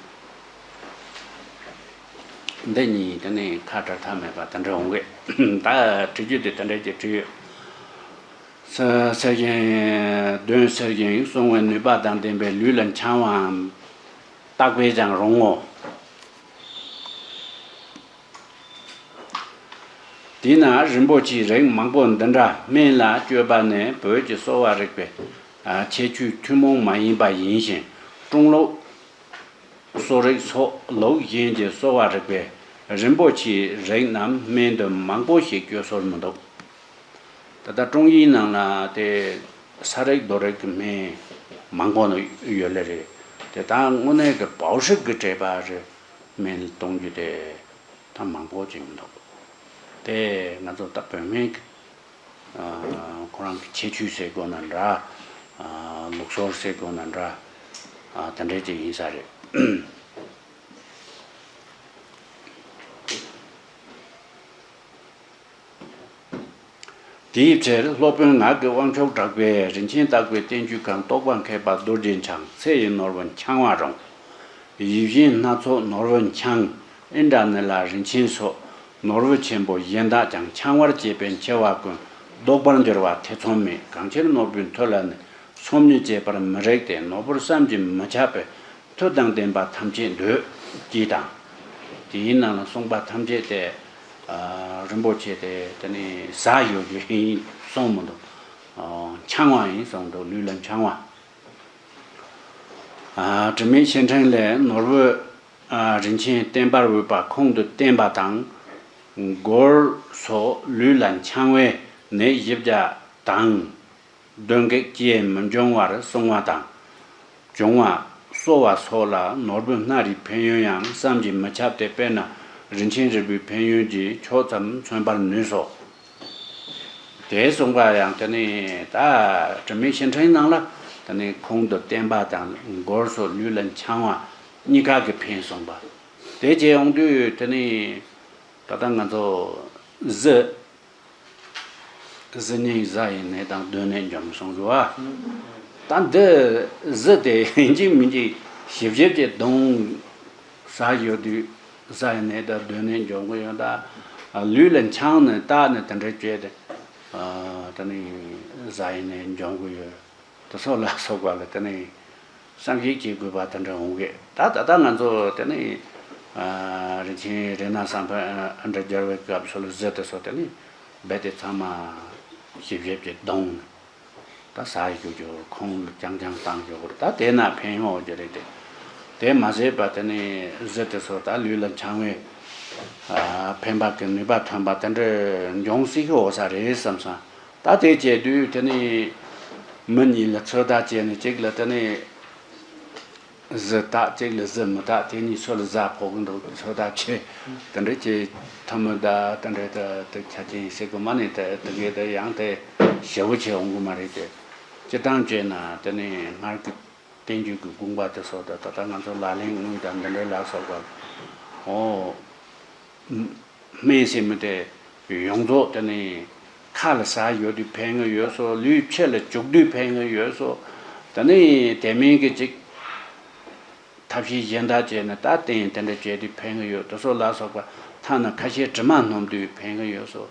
འདི་གཉིས་དེ་ནས་ཁ་བྲལ་ཐབས་མེད་པ་དེ་འདྲ་འོང་གི། ད་བྲིས་རྒྱུ་དེ་དེ་འདྲ་ཅིག་བྲིས་ཡོད། ས་གསེར་ཞུན་གདོན་གསེར་ཞུན་སྲུང་བའི་ནུས་པ་དང་ལྡན་པས་ལུས་ལ་འཆང་བའམ་བརྟག་པས་ཀྱང་རུང་ངོ་། དེས་ན་རིན་པོ་ཆེའི་རིགས་མང་པོ་འདི་འདྲ་སྨན་ལ་སྤྱོད་པ་ནི་བོད་ཀྱི་གསོ་བ་རིག་པའི་ཁྱད་ཆོས་ཐུན་མོང་མ་ཡིན་པ་ཡིན་ཞིང་། ཀྲུང་ལུགས་གསོ་རིག་སོགས་ལུགས་གཞན་གྱི་གསོ་བ་རིག་པའི་རིན་པོ་ཆེའི་རིགས་རྣམས་སྨན་དུ་མང་པོ་ཞིག་སྤྱོད་སྲོལ་མི་འདུག་ད་ལྟ་ཀྲུང་དབྱིའི་ནང་ལ་དེ་ས་རིགས་རྡོ་རིགས་ཀྱི་སྨན་མང་པོ་ཡོད་ལེ་རེད། དེ་ད་དངོས་གནས་ཀྱི་པའོ་ཧྲིག་གི་བྲེལ་བ་རེད། སྨན་གཏོང་རྒྱུ་དེ་ད་མང་པོ་ཅིག་མི་འདུག་དེ་ང་ཚོ་ད་བོད་སྨན་གྱི་ཨ་ཁོ་རང་གི་ཁྱད་ཆོས་ཟེར་དགོས་ན་འདྲ། ཨ་ལུགས་སྲོལ་ཟེར་དགོས་ན་འདྲ། ཨ་དེ་འདྲའི་ཅིག་ཡིན་ས་རེད། དེའི་ཕྱིར་སློབ་དཔོན་ངག་གི་དབང་ཕྱུག་གྲགས་པས། རིན་ཆེན་བརྟག་པའི་བསྟན་བཅོས་ཁང་། རྟོགས་པ་མཁས་པ་རྡོ་རྗེ་འཆང་། ཚེ་ཡི་ནོར་བུ་འཆང་བ་རུང་། ཡིད་བཞིན་སྣ་ཚོགས་ནོར་བུ་འཆང་། ཨིནྡྲ་ནཱི་ལ་རིན་ཆེན་སོགས། ནོར་བུ་ཆེན་པོ་གཞན་དག་ཀྱང་། འཆང་བར་བྱེད་པའི་མཆེ་བ་ཀུན། ལྡོག་པར་འགྱུར་བ་ཐེ་ཚོམ་མེད། གང་ཕྱིར་ནོར་བུའི་མཐུ་ལ་ནི། སོམ་ཉི་བྱེད་པར་མི་རིགས་ཏེ། ནོར་བུར་བསམ་གྱིས་མི་ཁྱབ་པའི། མཐུ་དང་ལྡན་པ་ཐམས་ཅད་འདོད། ཅེས་དང་། དེའི་ནང་ལ་གསུངས་པ་ཐམས་ཅད་དེ། ཨ་རིན་པོ་ཆེ་དེ་དེ་ནི་ཟ་ཡོད་རྒྱུ་ཡིན་གསུངས་མི་འདུག་ཨ་འཆང་བ་ཡིན་གསུངས་འདུག་ལུས་ལ་འཆང་བ། ཨ་དྲི་མེད་ཞིང་ཕྲན་ལས། ནོར་བུ་ཨ་རིན་ཆེན་བསྟེན་པར་འོས་པ་ཁོང་དུ་བསྟེན་པ་དང་། མགོ་སོགས་ལུས་ལ་འཆང་བས་ནད་བཞི་བརྒྱ་དང་། གདོན་བགེགས་ཅིས་མི་འབྱུང་བར་གསུང་བ་དང་། འབྱུང་བ་གསོ་བ་སོགས་ལ་ནོར་བུ་སྣ་རེའི་ཕན་ཡོན་ཡང་བསམ་གྱིས་མི་ཁྱབ་སྟེ། དཔེར་ན་རིན་ཆེན་རིལ་བུའི་ཕན་ཡོན་གྱི་མཆོག་ཙམ་མཚོན་པར་ནུས་སོ། དེ་གསུངས་པ་ཡང་དེ་ནི་ད་དྲི་མེད་ཞིང་ཕྲན་ནང་ལ་དེ་ནི་ཁོང་དུ་བསྟེན་པ་དང་མགོ་སོགས་ལུས་ལ་འཆང་བ་གཉིས་ཀ་གི་ཕན་གསུངས་པ། དེ་བྱས་ཡོང་དུས་དེ་ནི་ད་ལྟ་ང་ཚོ་གཟི། གཟི་ནི་ཟ་ཡི་ནད་དང་གདོན་ནད་འཇོམས་གསུངས་འདུག་ཨ། ད་འདི་གཟི་དེ་ཡིན་གཅིག་མིན་གཅིག་ཞིབ་ཞིབ་ཀྱི་གདོན་ཟ་ཡོད་དུས་ཟ་ཡི་ནད་དང་གདོན་ནད་འཇོམས་གི་ཡོད། ད་ལུས་ལ་འཆང་ནས་བཏགས་ནས་དེ་འདྲ་བྱས་ཏེ་ཨ་ད་ནི་ཟ་ཡི་ནད་འཇོམས་གི་ཡོད། དེ་ཚོ་ལ་སོགས་པ་ལ་དེ་ནི་བསམ་གཞིག་བྱེད་དགོས་པ་དེ་འདྲ་འོང་གི། ད་ད་ལྟ་ང་ཚོ་དེ་ནི་ཨ་རིན་ཆེན་རཏྣ་བསམ་འཕེལ་ཨ་འདྲ་སྦྱར་བའི་སྐབས་སུ་ལ་གཟི་དེ་ཚོ་དེ་ནི་རྦད་དེ་ཚང་མ་ཞིབ་ཞིབ་ཀྱིས་གདོན་ད་ཟ་ཡི་རྒྱུ་རྒྱུ་ཁོང་ལ་རྐྱང་རྐྱང་བཏང་རྒྱུ་བོར། ད་དེ་ན་ཕན་ཡོང་རྒྱུ་རེད་དེ། དེ་མ་ཟད་པ་དེ་ནི་གཟི་དེ་ཚོ་ད་ལུས་ལ་འཆང་བའི་ཨ་ཕན་པ་གི་ནུས་པ་ཐོན་པ་དེ་འདྲ་འབྱུང་སྲིད་ཀྱི་འོ་ས་རེད་བསམ་སོང་། ད་དེ་བྱས་དུས་དེ་ནི་མི་གཉིས་ལ་ཚོད་ལྟ་བྱས་ནས་གཅིག་ལ་དེ་ནི་གཟི་བཏགས། གཅིག་ལ་གཟི་མི་བཏགས། དེ་གཉིས་སུ་ལ་གཟི་ཕོག་གི་འདུག་ཚོད་ལྟ་བྱས། དེ་འདྲ་བྱས་ཐུ་མི་ད་དེ་འདྲ་ད་དེ་ཆ་རྐྱེན་ཟེར་གི་མ་ནི་དེ་དེ་གས་དེ་ཡང་དེ་ཞེ་བོ་བྱས་འོང་གི་མ་རེད་དེ། སྤྱིར་བཏང་བྱས་ན་དེ་ནི་སྔར་གྱི་བསྟན་བཅོས་ཀྱི་དགོངས་པ་དེ་ཚོ་ད་ད་ལྟ་ང་ཚོ་ལག་ལེན་དངོས་དང་འདི་འདྲའི་ལ་སོགས་པ། འོ། སྨན་ཟེར་མི་དེ་ཡོངས་རྫོགས་དེ་ནི་ཁ་ལ་ཟ་ཡོད་དུས་ཕན་གི་ཡོད་སོ། ལུས་ཕྱི་ལ་བྱུག་དུས་ཕན་གི་ཡོད་སོ། དེ་ནི་དེ་མིན་གྱི་ཅིག་ཐབས་ཤེས་གཞན་དག་བྱས་ནས་ད་བསྟེན་དེ་འདྲ་བྱས་དུས་ཕན་གི་ཡོད། དེ་ཚོ་ལ་སོགས་པ་ཐ་ན་ཁ་ཤས་དྲི་མ་སྣོམ་དུས་ཕན་གི་ཡོད་སོ།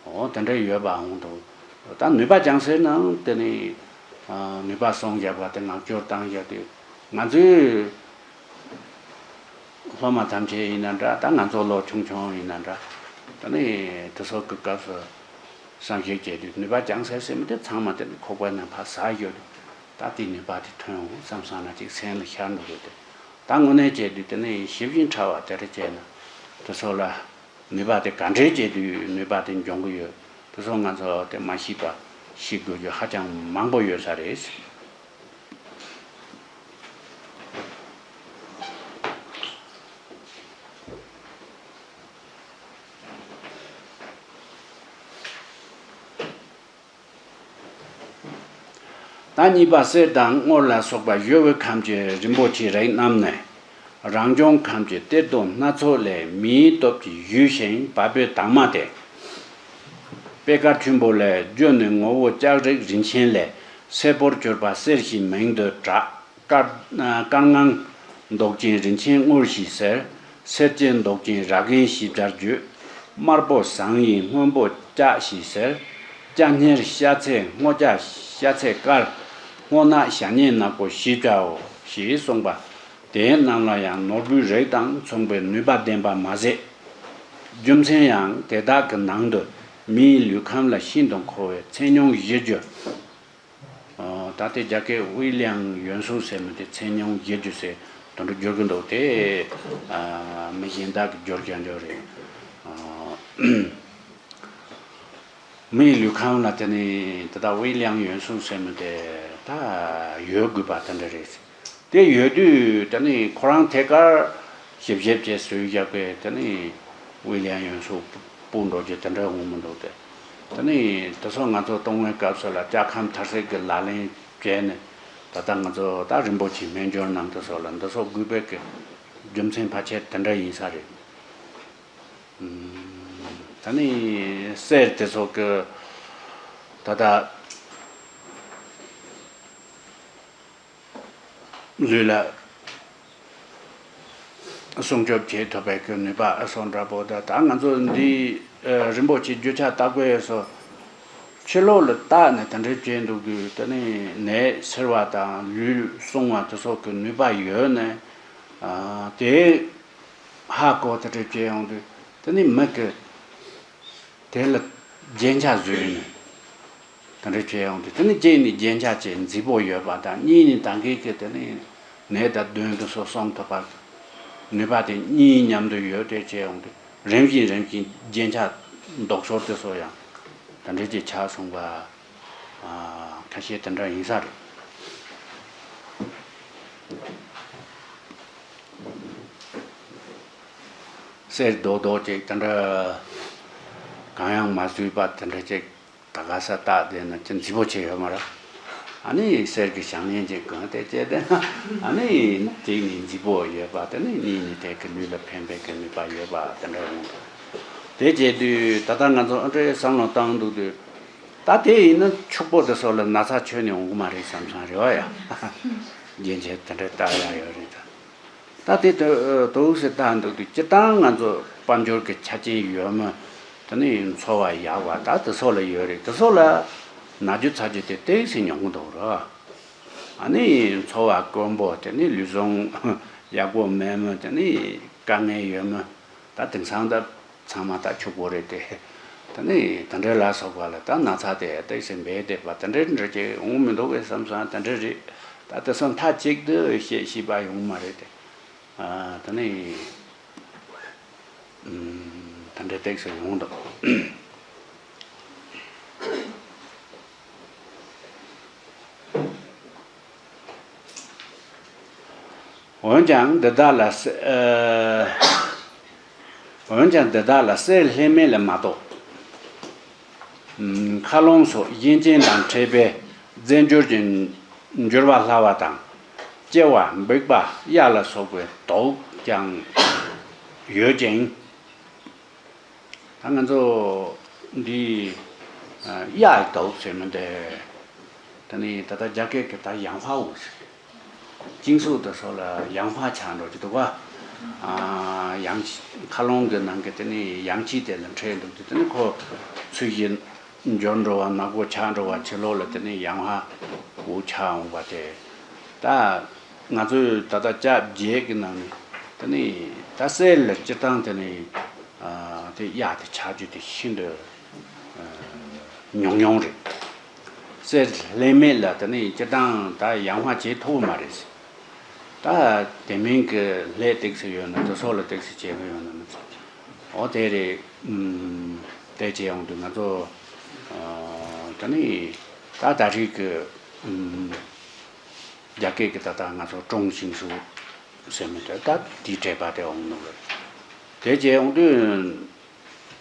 འོ་དེ་འདྲ་ཡོད་པ་འོང་དུས། ད་ནུས་པ་ཅང་ཟེར་ནའང་དེ་ནི་ནུས་པ་སོང་བཞག་པ་དེ་ངག་སྐྱོར་བཏང་བཞག་དུས་ང་ཚོའི་སློབ་མ་ཐམས་ཅད་ཡིན་ན་འདྲ། ད་ང་ཚོ་ལོ་ཆུང་ཆུང་ཡིན་ན་འདྲ། ད་ནི་དེ་ཚོ་གི་སྐབས་སུ་བསམ་གཞིག་བྱས་དུས་ནུས་པ་ཅང་ཟེར་ཟེར་མི་དེ་ཚང་མ་དེ་ནི་ཁོག་པའི་ནང་ཕར་ཟ་ཡོད་དུས། ད་དེའི་ནུས་པ་དེ་ཐོན་འོང་བསམ་སོང་ན་ཅིག་སེམས་ལ་ཤར་འགྲོ་གི་འདུག་ད་དངོས་གནས་བྱས་དུས་དེ་ནི་ཞིབ་ཅིང་ཕྲ་བ་དེ་འདྲ་བྱས་ན་དེ་ཚོ་ལ། ནུས་པ་དེ་ག་འདྲའི་བྱས་དུས་ནུས་པ་དེ་འབྱུང་གི་ཡོད། དེ་ཚོ་ང་ཚོ་དེ་མ་ཤེས་པ་ཤེས་དགོས་རྒྱུ་ཧ་ཅང་མང་པོ་ཡོད་ས་རེད། ད་གཉིས་པ། གསེར་དང་དངུལ་ལ་སོགས་པ་གཞོལ་བའི་ཁམས་ཀྱི་རིན་པོ་ཆེའི་རིགས་རྣམས་ནི། རང་བྱུང་ཁམས་ཀྱི་གཏེར་རྡོ་སྣ་ཚོགས་ལས་མིའི་སྟོབས་ཀྱིས་གཞུས་ཤིང་བབས་པའི་དྭངས་མ་སྟེ། པད་དཀར་ཆུན་པོ་ལས་བརྗོད་ནས་ངོ་བོ་ལྕགས་རིགས་རིན་ཆེན་ལས་སེར་པོར་གྱུར་པ་གསེར་ཞེས་མིང་དུ་གྲགས། དཀར་དཀར་ངང་མདོག་ཅན་རིན་ཆེན་དངུལ་ཞེས་ཟེར། སེར་སྐྱའི་མདོག་ཅན་ར་གན་ཞེས་སྦྱར་རྒྱུ། དམར་པོ་ཟངས་ཡིན་སྔོན་པོ་ལྕགས་ཞེས་ཟེར། སྐྱ་སྙེར་ཤ་ཚའི་སྔོ་སྐྱ་ཤ་ཚའི་དཀར། སྔོ་ནག་ཞྭ་སྙན་ནག་པོ་ཞེས་བྱའོ། ཞེས་གསུངས་པ། དེའི་རྣམས་ལ་ཡང་ནོར་བུའི་རིགས་དང་མཚུངས་པའི་ནུས་པ་ལྡན་པ་མ་ཟད། རྒྱུ་མཚན་ཡང་དེ་དག་གི་ནང་དུ་མིའི་ལུས་ཁམས་ལ་ཤིན་ཏུ་མཁོ་བའི་ཚེ་སྙུང་བཞི་རྒྱུ། ཨོ། ད་ལྟའི་རྒྱ་སྐད་དབུས་ལིའང་ཡོན་སུའུ་ཟེར་མི་དེ་ཚེ་སྙུང་བཞི་རྒྱུ་ཟེར་དོན་འགྲོ་བསྒྱུར་གི་འདུག་སྟེ། ཨ། མི་གཞན་དག་གིས་བསྒྱུར་རྒྱག་འགྱུར་རེད། ཨ། མིའི་ལུས་ཁམས་ལ་དེ་ནི་ད་ལྟ་དབུས་ལིའང་ཡོན་སུའུ་ཟེར་མི་དེ་ད་ཡོད་དགོས་པ་དེ་འདྲ་རེད། དེ་ཡོད་དུས་དེ་ནི་ཁོ་རང་ཐད་ཀར་ཞིབ་ཞིབ་བྱས་བཟོས་བཞག་པའི་དེ་ནི་དབུས་ལིའང་ཡོན་སུའུ་སྤུ་འགྲོ་རྒྱུ་དེ་འདྲ་འོང་མི་འདུག་སྟེ། དེ་ནི་དེ་ཚོ་ང་ཚོ་སྟོང་བའི་སྐབས་སུ་ལ་ལྕགས་ཁམས་མཐར་སྲེག་གི་ལག་ལེན་བྱས་ནས། ད་ལྟ་ང་ཚོ་ད་རིན་པོ་ཆེའི་སྨན་སྦྱོར་རྣམས་དེ་ཚོ་ལ་འདི་ཚོ་དགོས་པའི་གི་རྒྱུ་མཚན་ཕལ་ཆེར་དེ་འདྲ་ཡིན་ས་རེད། ཨུམ། ད་ནི་གསེར་དེ་ཚོ་གི་ད་ལྟ་ལུས་ལ་སྲུང་སྐྱོབ་བྱེད་ཐུབ་པའི་གི་ནུས་པ་ཨ་སོ་འདྲ་པོ། ད་ད་ང་ཚོ་འདི་ཨ་རིན་པོ་ཆེའི་རྒྱུ་ཆ་བརྟག་པའི་སོ་ཕྱི་ལོགས་ལ་བལྟས་ནས་དེ་འདྲའི་བྱས་འདུག་དུས། དེ་ནི་ནད་སེལ་བ་དང་ལུས་སྲུང་བ་དེ་ཚོ་གི་ནུས་པ་ཡོད་ནས། ཨ། དེ་ཧ་གོ་དེ་འདྲ་བྱས་ཡོང་དུས། དེ་ནི་མི་གི་དེ་ལ་རྒྱན་ཆ་བཟོས་ནས་དེ་འདྲ་བྱས་ཡོང་དུས། དེ་ནི་གཅིག་ནི་རྒྱན་ཆ་ཅིག་མཛེས་པོ་ཡོད་པ་དང་། གཉིས་ནི་ད་གིན་གི་དེ་ནི་ནད་དང་གདོན་དེ་ཚོ་སྲུང་ཐུབ་པ་ནུས་པ་དེ་གཉིས་མཉམ་དུ་ཡོད་དེ་བྱས་ཡོང་དུས། རིམ་བཞིན་རིམ་བཞིན་རྒྱན་ཆ་ལྡོག་ཕྱོགས་དེ་ཚོ་ཡང་དེ་འདྲ་ཅིག་ཆགས་སོང་བ། ཨ། ཁ་ཤས་དེ་འདྲ་ཡིན་ས་རེད། གསེར་རྡོག་རྡོག་ཅིག་དེ་འདྲ་གང་ཡང་མ་བཟོས་པ་དེ་འདྲ་ཅིག་ད་ག་ས་བཏགས་བསྡད་ན་ཅི་མཛེས་པོ་ཆེ་ཡོད་མ་རེད། ཨ་ནི་གསེར་གྱི་བྱང་ལེན་ཅིག་གང་དེ་བྱས་བསྡད་ན། ཨ་ནི་གཅིག་ནི་མཛེས་པོ་ཡོད་པ། དེ་ནི་གཉིས་ནི་དེ་གི་ལུས་ལ་ཕན་པའི་གི་ནུས་པ་ཡོད་པ་དེ་འདྲ་ཡོང་འདུག་དེ་བྱས་དུས་ད་ལྟ་ང་ཚོ་ཨ་འདྲའི་བསམ་བློ་བཏང་འདུག་དུས། ད་དེ་ཡིན་ན་ཕྱུག་པོ་དེ་ཚོ་ལ་ན་ཚ་ཁྱོན་ནས་འོང་གི་མ་རེད་བསམ་བསམ་རེད་བ་ཡ། རྒྱན་ཆ་དེ་འདྲ་བཏགས་ཡག་ཡོད་རེད་ད། ད་དེ་དུ་དུ་ཟེར་བཏགས་འདུག་དུས། སྤྱིར་བཏང་ང་ཚོ་དཔལ་འབྱོར་གྱི་ཆ་རྐྱེན་ཡོད་མི་དེ་ནི་འཚོ་བ་ཡག་པ་ད་དེ་ཚོ་ལ་ཡོད་རེད། དེ་ཚོ་ལ་ན་རྒྱུ་ཚ་རྒྱུ་དེ་ཏོག་ཙམ་ཉུང་གི་འདུག་ར། ཨ་ནི་འཚོ་བ་དཀོན་པོ། དེ་ནི་ལུས་ཟུངས་ཡག་པོ་མེད་མི། དེ་ནི་དཀའ་ངལ་ཡོད་མི། ད་དེང་སང་ད་ཚང་མ་ད་ཕྱུག་པོ་རེད་དེ། ད་ནི་དེ་འདྲ་ལ་སོགས་པ་ལ་ད་ན་ཚ་དེ་ཏོག་ཙམ་འབད་བསྡད་པ་དེ་འདྲ་འདྲ་ཅིག་འོང་མི་འདུག་གས་བསམ་བསམ་དེ་འདྲ་རེད། ད་དེ་ཚོ་མཐའ་གཅིག་ཏུ་བཤད་ཤེས་པ་ཡོང་མ་རེད་དེ། ཨ། ད་ནི་ཨུམ། དེ་འདྲ་ཏོག་ཙམ་ཡོང་འདུག་འོན་ཀྱང་འདི་དག་ལ་ས་། ཨ། འོན་ཀྱང་འདི་དག་ལ་གསེར་ལྷད་མེད་ལ་མ་གཏོགས། ཨུམ། མཁའ་ཀློང་སོགས་གཡས་ཅན་དང་འཕྲད་པའི་རྫས་འགྱུར་གྱི་འགྱུར་བ་སླ་བ་དང་། སྐྱེ་བ་འབིགས་པ་གཡའ་ལ་སོགས་པའི་དོགས་ཀྱང་ཡོད་ཅིང་། ད་ང་ཚོ་འདི་གཡའ་ཡི་དོགས་ཟེར་མི་འདི། ད་ནི་ད་ལྟ་རྒྱ་སྐད་ཀྱི་ད་ཡང་ཧྭ་འུ་ཟེར། ཅིང་སུའུ་དེ་ཚོ་ལ་ཡང་ཧྭ་ཆགས་འགྲོ་གི་འདུག་ག་ཨ། ཡང་། མཁའ་ཀློང་གི་ནང་གི་དེ་ནི་ཡང་ཁྱི་དེ་ལ་འཕྲད་འདུག་དུས། དེ་ནི་ཁོ་ཚུལ་བཞིན་འབྱོར་འགྲོ་བ། ནག་པོ་ཆགས་འགྲོ་བ། ཕྱི་ལོགས་ལ་དེ་ནི་ཡང་ཧྭ་འུ་ཆགས་འོང་བ་དེ། ད་ང་ཚོས་ད་ལྟ་སྐྱབས་རྗེ་གི་ནང་ནས་དེ་ནི་ད་གསེར་ལ་སྤྱིར་བཏང་དེ་ནི། ཨ། དེ་གཡའ་དེ་ཆགས་རྒྱུ་དེ་ཤིན་ཏུ་ཉུང་ཉུང་རེད། གསེར་ལྷད་མེད་ལ་དེ་ནི་སྤྱིར་བཏང་ད་ཡང་ཧྭ་བྱེད་ཐུབ་ཀྱི་མ་རེད། ད་དེ་མིན་གྱི་ལྷད་ཏོག་ཙམ་ཡོད་ན་དེ་ཚོ་ལ་ཏོག་ཙམ་བྱེད་ཀྱི་ཡོད་ན་མི་ཚད། འོ་དེ་རེད། ཨུམ། དེ་བྱས་ཡོང་དུས་ང་ཚོ་ཨ་ད་ནི་ད་ད་རེས་ཀྱི་ཨུམ་རྒྱ་སྐད་ཀྱི་ད་ལྟ་ང་ཚོ་ཀྲུང་ཞིང་ཞུ་ཟེར་མི་དེ་ད་དེའི་འགྲེལ་པ་དེ་འོང་ནོ་རེད། དེ་བྱས་ཡོང་དུས་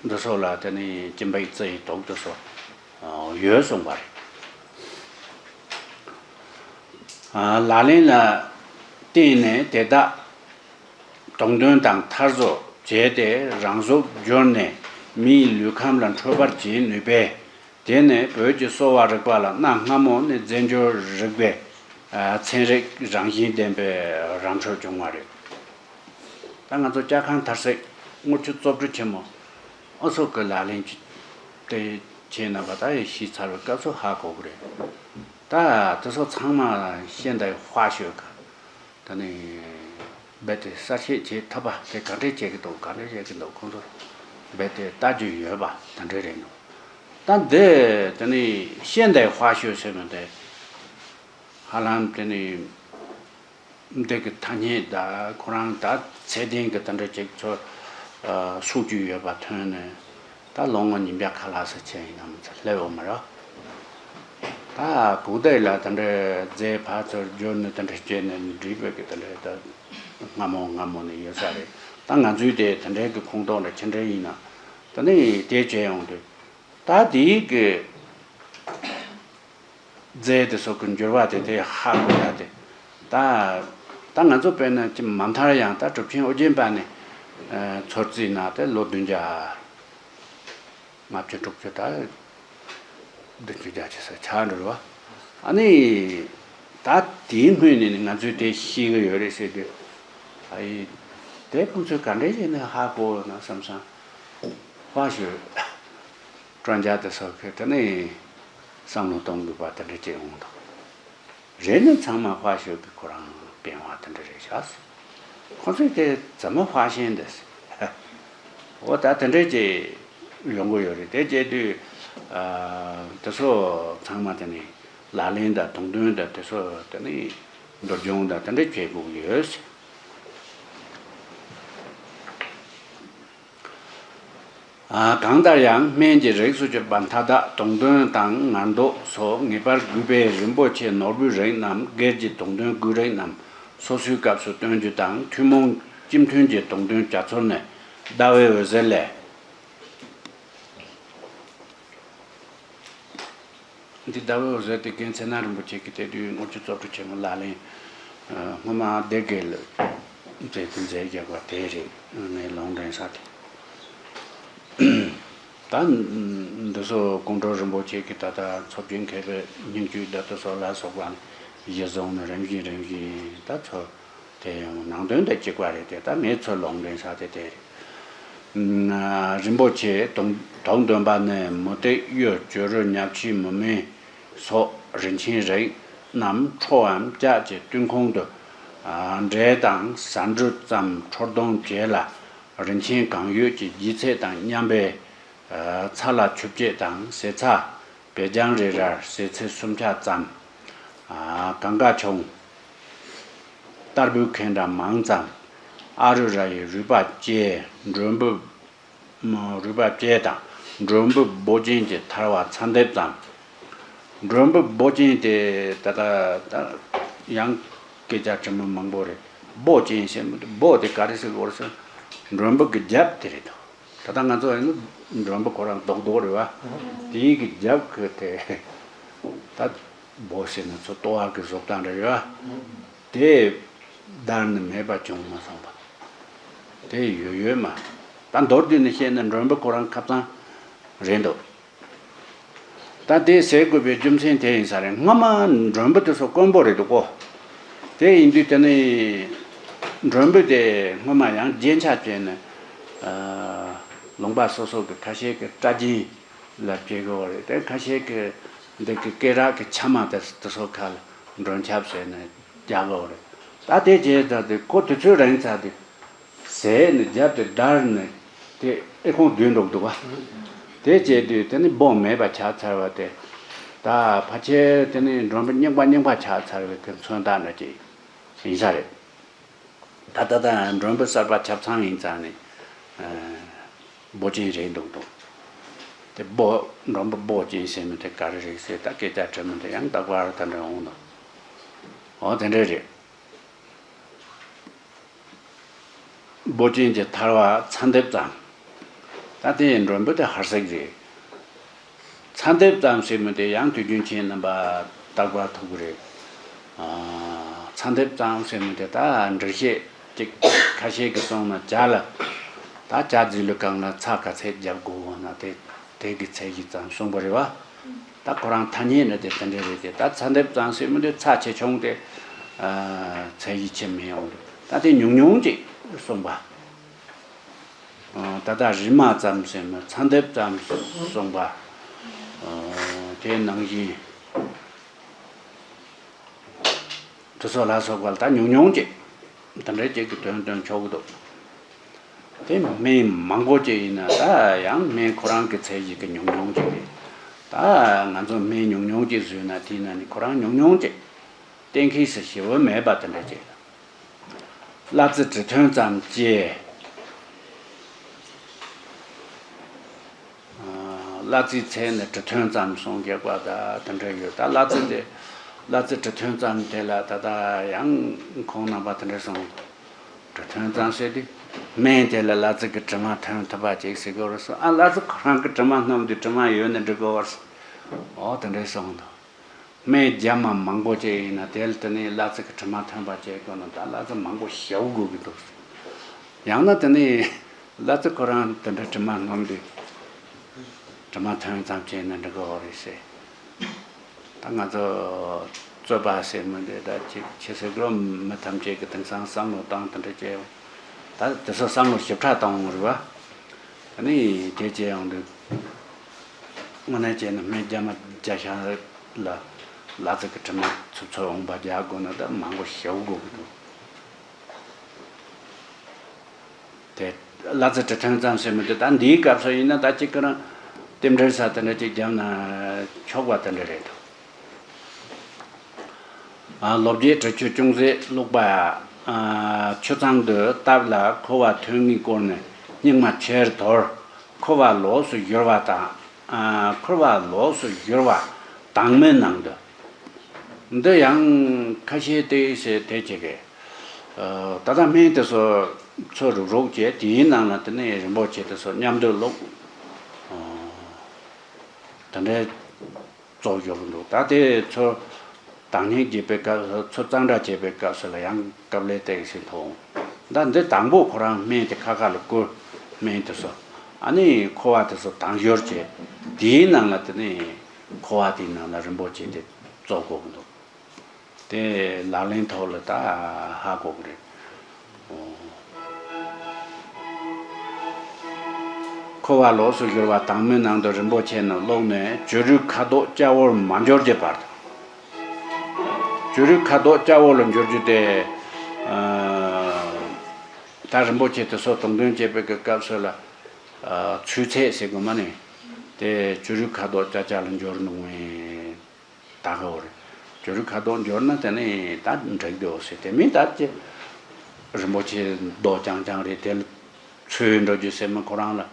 འདི་ཚོ་ལ་ད་ནི་ཅིན་པའི་ཙི་ཡི་དོག་འདི་ཚོ་ཨ་ཡོད་གསུངས་པ་རེད། ཨ་ལག་ལེན་ལ་བརྟེན་ནས་དེ་དག་དོན་དང་མཐར་རྫོགས་བྱས་ཏེ་རང་གཟུགས་བསྒྱུར་ནས་མིའི་ལུས་ཁམས་ལ་འཕྲོད་པར་བྱེད་ནུས་པས། དེ་ནི་བོད་ཀྱི་གསོ་བ་རིག་པ་ལ་གནའ་སྔ་མོ་ནས་རྫས་སྦྱོར་རིག་པའི་ཨ་ཚན་རིག་རང་བཞིན་ལྡན་པའི་རང་ཆོས་བྱུང་བ་རེད། ད་ང་ཚོ་ལྕགས་ཁང་མཐར་སྲེག་དངུལ་ཆུ་བཙོ་བཀྲུ་ཆེན་མོ་ཨ་སོགས་ཀྱི་ལག་ལེན་གྱི་དེ་བྱས་ན་བ་ད་ཡི་ཤི་ཚར་བའི་སྐབས་སུ་ཧ་གོ་གི་རེད། ད་དེ་ཚོ་ཚང་མ་ཤེས་འདའི་དཔའ་ཤོད་གི། ད་ནི་རྦད་དེ་གསལ་བཤད་བྱེད་ཐུབ་པ་དེ་ག་འདྲས་བྱེད་ཀྱི་འདུག་ག་འདྲས་བྱེད་ཀྱི་འདུག་ཁོང་ཚོ་རྦད་དེ་ལྟ་རྒྱུ་ཡོད་པ་ད་འདྲས་རེད་འདུག་ད་འདི་དེ་ནི་ཤེས་འདའི་དཔའ་ཤོད་ཟེར་ནོ་དེ་ཧ་ལམ་དེ་ནི་འདི་གི་ཐ་སྙད་ད་ཁོ་རང་ད་ཚད་ལྡན་གྱི་ད་འདྲས་ཅིག་ཚོ་ཨ་ཤོད་རྒྱུ་ཡོད་པ་ཐོན་ནས། ད་ལོ་ངོ་ཉིས་བརྒྱ་ཁ་ལྷག་ཙམ་ཕྱིན་ཡིན་ནམ་ཚ་སླེབས་ཡོད་མ་རེད། ད་གུག་དེ་ལ་དེ་འདྲའི་རྫས་ཕར་ཚུར་བསྒྱུར་ནས་དེ་འདྲ་བྱས་ནས་འགྲིག་པའི་གི་དེ་འདྲའི་ད་སྔ་མོ་སྔ་མོ་ནས་ཡོད་ས་རེད། ད་ང་ཚོའི་དེ་དེ་འདྲའི་གི་ཁུངས་གཏོགས་འདྲ་ཅི་འདྲ་ཡིན་ན། ད་ནི་དེ་བྱས་ཡོང་དུས་ད་དེའི་གི་རྫས་དེ་ཚོ་གི་འགྱུར་བ་དེ་དེ་ཧ་གོ་ཡ་དེ། ད་ད་ང་ཚོ་དཔེར་ན་ཅི་མ་མཐར་ཡང་ད་གྲུབ་ཆེན་ཨོ་རྒྱན་པ་ནས་ཚོད་རྩིས་ན་དེ་ལོ་བདུན་བརྒྱ་ལྔ་བཅུ་དྲུག་ཅུ་ད་བདུན་ཅུ་བརྒྱད་ཅུ་ཟེར་ཆགས་འགྲོ་རེད་བ། ཨ་ནི་ད་དེའི་སྔོན་ནས་ནི་ང་ཚོས་དེ་ཤེས་གི་ཡོད་རེད་ཟེར་དུས། ཨ་ཡི་དེ་ཁོང་ཚོས་ག་འདྲས་བྱས་ནས་ཧ་གོ་ཡོད་ན་བསམ་སོང་། དཔའ་ཞོད། དྲོན་རྒྱ་དེ་སོགས་ཀྱི་དེ་ནི་བསམ་བློ་གཏོང་དགོས་པ་དེ་འདྲ་ཅིག་འོང་དང་། རེད་ནི་ཚང་མ་དཔའ་ཞོད་ཀྱི་ཁོ་རང་སྤེལ་བ་དེ་འདྲ་རེད་ཤག་ཁོ་ཚོས་དེ་ཚང་མ་དཔའ་ཞན་དེ། འོ་ད་དེ་འདྲ་ཅིག་ཡོང་གི་ཡོད་རེད། དེ་བྱས་དུས་ཨ་དེ་ཚོ་ཚང་མ་དེ་ནི་ལག་ལེན་དང་དོན་དང་དེ་ཚོ་དེ་ནི་འདུལ་སྦྱོང་དང་དེ་འདྲ་བྱེད་དགོས་ཀྱི་ཡོད། གང་ལྟར་ཡང་སྨན་གྱི་རིགས་སུ་གྱུར་པ་མཐའ་དག་དོན་དང་ངན་རྟོག་སོགས་ངེས་པར་དགོས་པས། རིན་པོ་ཆེ་ནོར་བུའི་རིགས་རྣམས། སྒེར་གྱི་དོན་དགོས་རིགས་རྣམས། སོ་སོའི་སྐབས་སུ་སྟོན་རྒྱུ་དང་། ཐུན་མོང་སྤྱི་མཐུན་གྱི་དོན་རྒྱ་མཚོ་ནི་ཟླ་བའི་འོད་ཟེར་ལས། འདི་ཟླ་བའི་འོད་ཟེར་དེ་རྒན་ཚེ་ན་རིན་པོ་ཆེ་གིས་དེ་དུས་དངུལ་ཆུ་བཙོ་བཀྲུ་ཆེན་མོ་ལག་ལེན་སྔོན་མ་སྡེ་དགེ་ལ་མཛད་དེ་མཛད་རྒྱག་པ་དེ་རེད། ངས་ལུང་འདྲེན་ས་དེ། ད་འདི་ཚོ་ཀོང་སྤྲུལ་རིན་པོ་ཆེ་གིས་ད་ལྟ་ཚོ་བརྒྱུད་མཁས་པའི་སྙིང་བཅུད་ད་ལྟ་སོགས་ལ་སོགས་པ་གཞི་བཟུང་ནས་རིམ་བཞིན་རིམ་བཞིན་ད་ཚོ། དེ་ཡང་ནང་དོན་དང་གཅིག་པ་རེད་དེ། ད་ངས་ཚུར་ལུང་འདྲེན་ས་དེ་དེ་རེད། རིན་པོ་ཆེ་དོན་དོན་དོན་པ་ནི་མུ་ཏིག་གཡུ་བྱུ་རུ་ཉ་ཕྱེད་མུ་མེད་སོགས་རིན་ཆེན་རིགས་རྣམས་ཁྲོའམ་ལྕགས་ཀྱི་ཏུན་ཁུང་དུ་འབྲས་དང་ཟ་འབྲུ་ཙམ་ཁྲོ་སྡོང་བྱས་ལ། རིན་ཆེན་གང་ཡོད་ཀྱི་ལྗིད་ཚད་དང་མཉམ་པའི་ཚ་ལ་ཆུ་བཅད་དང་ཟས་ཚྭ་བེ་ལྗང་རི་རར་ཟས་ཚད་སུམ་ཆ་ཙམ། གངྒཱ་ཆུང་། སྟར་བུ་ཁེན་འདྲ་མང་ཙམ། ཨ་རུ་ར་ཡི་རུས་པ་བཅས་མགྲོན་བུ། རུས་པ་བཅས་དང་མགྲོན་བུ་སྦོ་ཅན་གྱི་ཐལ་བ་ཚ་འདེབས་ཙམ། མགྲོན་བུ་སྦོ་ཅན་དེ་ད་ལྟ་ད་ཡང་སྐད་ཆ་དྲི་མི་མང་པོ་རེད། སྦོ་ཅན་ཞེས་མི་འདུག་སྦོ་དེ་ག་རེ་ཟེར་དགོས་རེད་ཟེར། མགྲོན་བུ་གི་རྒྱབ་དེ་རེད་དོ། ད་ལྟ་ང་ཚོ་ཡིན་ན་མགྲོན་པོ་ཁོ་རང་རྡོག་རྡོག་རེད་བ། དེའི་གི་རྒྱབ་གི་དེ་ད་སྦོ་ཟེར་ན་ཚོ་ལྟོ་བ་གི་བཟོ་སྟངས་རེད་བ། དེ་བརྡར་ནི་མེད་པ་བྱུང་མ་སོང་བ། དེ་ཡོད་ཡོད་མ། ད་མདོར་བསྡུས་ནས་བཤད་ན་མགྲོན་པོ་ཁོ་རང་ཁ་སང་རེད་འདུག་ད་དེ་ཟེར་དགོས་པའི་རྒྱུ་མཚན་དེ་ཡིན་ས་རེད། སྔོན་མ་མགྲོན་པོ་དེ་ཚོ་དཀོན་པོ་རེད་འདུག་གོ། དེ་ཡིན་དུས་དེ་ནི་མགྲོན་པོ་དེ་སྔོན་མ་ཡང་རྒྱན་ཆ་བྱས་ནས་ལུང་པ་སོ་སོ་གི་ཁ་ཤས་ཀྱི་སྐྲ་རྒྱན་ལ་བྱེད་དགོས་རེད། དེ་ཁ་ཤས་ཀྱི་འདི་གི་སྐེ་རགས་ཀྱི་ཆ་མ་དེ་དེ་ཚོ་ཁ་ལ་མགྲོན་ཆབ་ཟེར་ནས་རྒྱག་དགོས་རེད། ད་དེ་བྱས་ཙང་དེ་ཁོ་དུས་ཚོད་རིང་ཙང་དེ། ཟས་ནི་རྒྱབ་དེ་བརྡར་ནས་དེ་ཨེ་ཁུང་བསྡུས་འགྲོ་འདུག་བ། དེ་བྱས་དུས་དེ་ནི་སྦོ་མེད་པ་ཆགས་ཚར་བ་དེ། ད་ཕལ་ཆེར་དེ་ནི་མགྲོན་པོ་རྙིང་པ་རྙིང་པ་ཆགས་ཚར་བའི་དེ་མཚོན་རྟགས་འདྲ་ཅིག་ཡིན་ས་རེད། ད་ལྟ་ད་མགྲོན་པོ་གསར་པ་ཆབ་ཚང་ཡིན་ཙང་ནི། འབོ་ཅན་རེད་འདུག་འདུག་དེ་འབོ་མགྲོན་པོ་འབོ་ཅན་ཟེར་མི་དེ་ག་རེ་རེད་ཟེར། ད་སྐད་ཆ་དྲི་མི་དེ་ཡང་རྟག་པར་དེ་འདྲ་འོང་འདུག་འོ་དེ་འདྲ་རེད། འབོ་ཅན་གྱི་ཐར་བ་ཚ་འདེབས་ཙམ། ད་དེ་མགྲོན་པོ་དེ་ཧར་སེག་རེད། ཚ་འདེབས་ཙམ་ཟེར་མི་དེ་ཡང་དུས་རྒྱུན་ཁྱེད་རྣམ་པ་རྟག་པར་ཐུག་གི་རེད། ཨ། ཚ་འདེབས་ཙམ་ཟེར་མི་དེ་ད་འགྲེལ་བཤད་ཅིག་ཁ་ཤས་ཀྱིས་གསུངས་ན། ཇ་ལ། ད་ཇ་རྫིས་ལུས་གང་ན་ཚྭ་ག་ཚད་རྒྱབ་དགོས་ན་དེ་དེ་གི་ཚད་གཞི་ཙམ་གསུངས་པ་རེད་བ། ད་ཁོ་རང་ཐ་སྙད་ནི་དེ་དེ་འདྲ་རེད་དེ། ད་ཚ་འདེབས་ཙམ་ཟེར་མི་དེ་ཚྭ་ཆེ་ཆུང་དེ། ཨ། ཚད་གཞི་ཆེ་མི་ཡོང་རེད། ད་དེ་ཉུང་ཉུང་ཅིག་གསུངས་པ། ཨ། ད་ལྟ་རིལ་མ་ཙམ་ཟེར་མི་ཚ་འདེབས་ཙམ་གསུངས་པ། ཨ། དེ་ནང་བཞིན་དུ་སོ་ལ་སོགས་པ་ལ་ད་ཉུང་ཉུང་ཅིག་དེ་འདྲ་ཅིག་གི་དོན་སྟོན་ཆོག་གི་འདུག་དེ་སྨན་མང་པོ་ཅིག་ཡིན་ན་ད་ཡང་སྨན་ཁོ་རང་གི་ཚད་གཞི་གི་ཉུང་ཉུང་ཅིག་རེད། ད་ང་ཚོ་སྨན་ཉུང་ཉུང་ཅིག་བཟོས་ན་དེའི་ནང་ནས་ཁོ་རང་ཉུང་ཉུང་ཅིག་གཏན་འཁེལ་ཟེར་ཞེ་པོ་མེད་པ་དེ་འདྲ་ཅིག་གླ་རྩི་དྲི་ཐོན་ཙམ་བཅས། གླ་རྩིའི་ཚད་ནི་དྲི་ཐོན་ཙམ་གསུངས་རྒྱག་པ་ད་དེ་འདྲ་ཡོད། ད་གླ་རྩི་དེ། གླ་རྩི་དྲི་ཐོན་ཙམ་དེ་ལ་ད་ལྟ་ཡང་ཁོང་རྣམ་པ་དེ་འདྲ་གསུངས། དྲི་ཐོན་ཙམ་ཟེར་དུས། སྨན་དེ་ལ་གླ་རྩི་གི་དྲི་མ་ཐོན་ཐུབ་པ་ཅིག་ཟེར་གི་རེད་གསུངས། ཨ། གླ་རྩི་ཁོ་རང་གི་དྲི་མ་སྣོམ་དུས་དྲི་མ་ཡོད་ནི་འགྲིག་གི་རེད་གསུངས། འོ་དེ་འདྲ་གསུངས་འདུག་སྨན་རྒྱ་མ་མང་པོ་ཅིག་ཡིན་ན་དེ་ལ་དེ་ནས་གླ་རྩི་གི་དྲི་མ་ཐོན་པ་བྱེད་དགོས་ན་ད་གླ་རྩི་མང་པོ་ཞེ་པོ་དགོས་ཀྱི་འདུག་ཡང་ན་དེ་ནས་གླ་རྩི་ཁོ་རང་དེ་འདྲ་དྲི་མ་སྣོམ་དུས་དྲི་མ་ཐོན་ཙམ་བྱས་ན་འགྲིག་གི་རེད་ཟེར། ད་ང་ཚོ་རྩོད་པ་ཟེར་མི་འདི་ད་ཅིག་ཆེ་ཟེར་གི་རོ། མི་ཐམས་ཅད་ཀྱི་དེང་སང་བསམ་བློ་བཏང་དེ་འདྲ་བྱས། ད་དེ་ཚོ་བསམ་བློ་ཞིབ་ཕྲ་བཏང་འོང་རེད་བ། ད་ནི་དེ་བྱས་ཡོང་དུས། དངོས་གནས་བྱས་ན་སྨན་རྒྱ་མ་བརྒྱ་ཤ་ལ་གླ་རྩི་གི་དྲི་མ་ཚུབ་ཚུབ་འོང་པ་རྒྱག་དགོས་ན་ད་མང་པོ་ཞེ་པོ་དགོས་ཀྱི་འདུག་དེ་གླ་རྩི་དྲི་ཐོན་ཙམ་ཟེར་མི་དེ་ད་འདིའི་སྐབས་སུ་ཡིན་ན་ད་ཅིག་གི་རང་རྟེན་འབྲེལ་ས་དེ་འདྲ་ཅིག་བརྒྱབ་ན་ཆོག་པ་དེ་འདྲ་རེད་འདུག་ཨ། ལོ་བརྒྱད་དྲི་ཆུ་ཅུང་ཟད་བླུགས་པ། ཨ། ཆུ་གཙང་དུ་བཏབ་ལ་ཁུ་བ་ཐོན་དངུལ་བསྐོལ་ནས་སྙིགས་མ་ཆེར་དོར། ཁུ་བ་ལོགས་སུ་བཞུར་བ་དང་། ཨ། ཁུ་བ་ལོགས་སུ་བཞུར་བ་དྭངས་མའི་ནང་དུ། འདི་ཡང་ཁ་ཤས་དེ་ཟེར་དེ་བྱེད་ཀྱི། ཨ། ད་ལྟ་སྨན་དེ་ཚོ་ཚོས་རུག་རུག་བྱས་དེའི་ནང་ལ་དེ་ནས་རིན་པོ་ཆེ་དེ་ཚོ་མཉམ་དུ་བླུགས། ཨ། དེ་འདྲའི་བཙོག་ཡོད་ཀྱི་འདུག་ད་དེ་ཚོ་དྭངས་སྙིགས་རྒྱས་པའི་སྐབས་སུ། ཚུར་གཙང་སྦྲ་བྱེད་པའི་སྐབས་སུ་ལ་ཡང་དཀའ་ལས་དེ་ཞིག་མཐོང་། ད་འདི་དང་པོ་ཁོ་རང་སྨན་དེ་ཁ་ཁ་ལ་བསྐོལ། སྨན་དེ་ཚོ། ཨ་ནི་ཁུ་བ་དེ་ཚོ་དྭངས་བཞུར་བྱས། དེའི་ནང་ལ་དེ་ནས་ཁུ་བ་དེའི་ནང་ལ་རིན་པོ་ཆེ་དེ་བཙོག་དགོས་ཀྱི་འདུག་དེ་ལག་ལེན་ཐོག་ལ་ད་ཧ་གོ་གི་རེད། ཨོ། ཁུ་བ་ལོགས་སུ་བཞུར་བ་དྭངས་མའི་ནང་དུ་རིན་པོ་ཆེ་རྣམས་བླུགས་ནས་བྱུ་རུའི་ཁ་དོག་སྐྱ་བོར་མ་འགྱུར་གྱི་བར་དུ། བྱུ་རུའི་ཁ་དོག་སྐྱ་བོ་ལ་འགྱུར་རྒྱུ་དེ། ཨ། ད་རིན་པོ་ཆེ་དེ་ཚོ་དོང་དོན་བྱེད་པའི་གི་སྐབས་སུ་ལ། ཨ། ཚོས་ཚད་ཟེར་དགོས་མ་ནི། དེ་བྱུ་རུའི་ཁ་དོག་སྐྱ་སྐྱ་ལ་འགྱུར་འདུག་མེད། ད་ག་བོར། བྱུ་རུ་ཁ་དོག་འགྱུར་ན་དེ་ནི་ད་འགྲིག་འདུག་ཟེར། དེ་མིན་ད་ཅི། རིན་པོ་ཆེ་རྡོ་རྐྱང་རྐྱང་རེད། དེ་ལ་ཚོས་འགྲོ་རྒྱུ་ཟེར་མི་ཁོ་རང་ལ་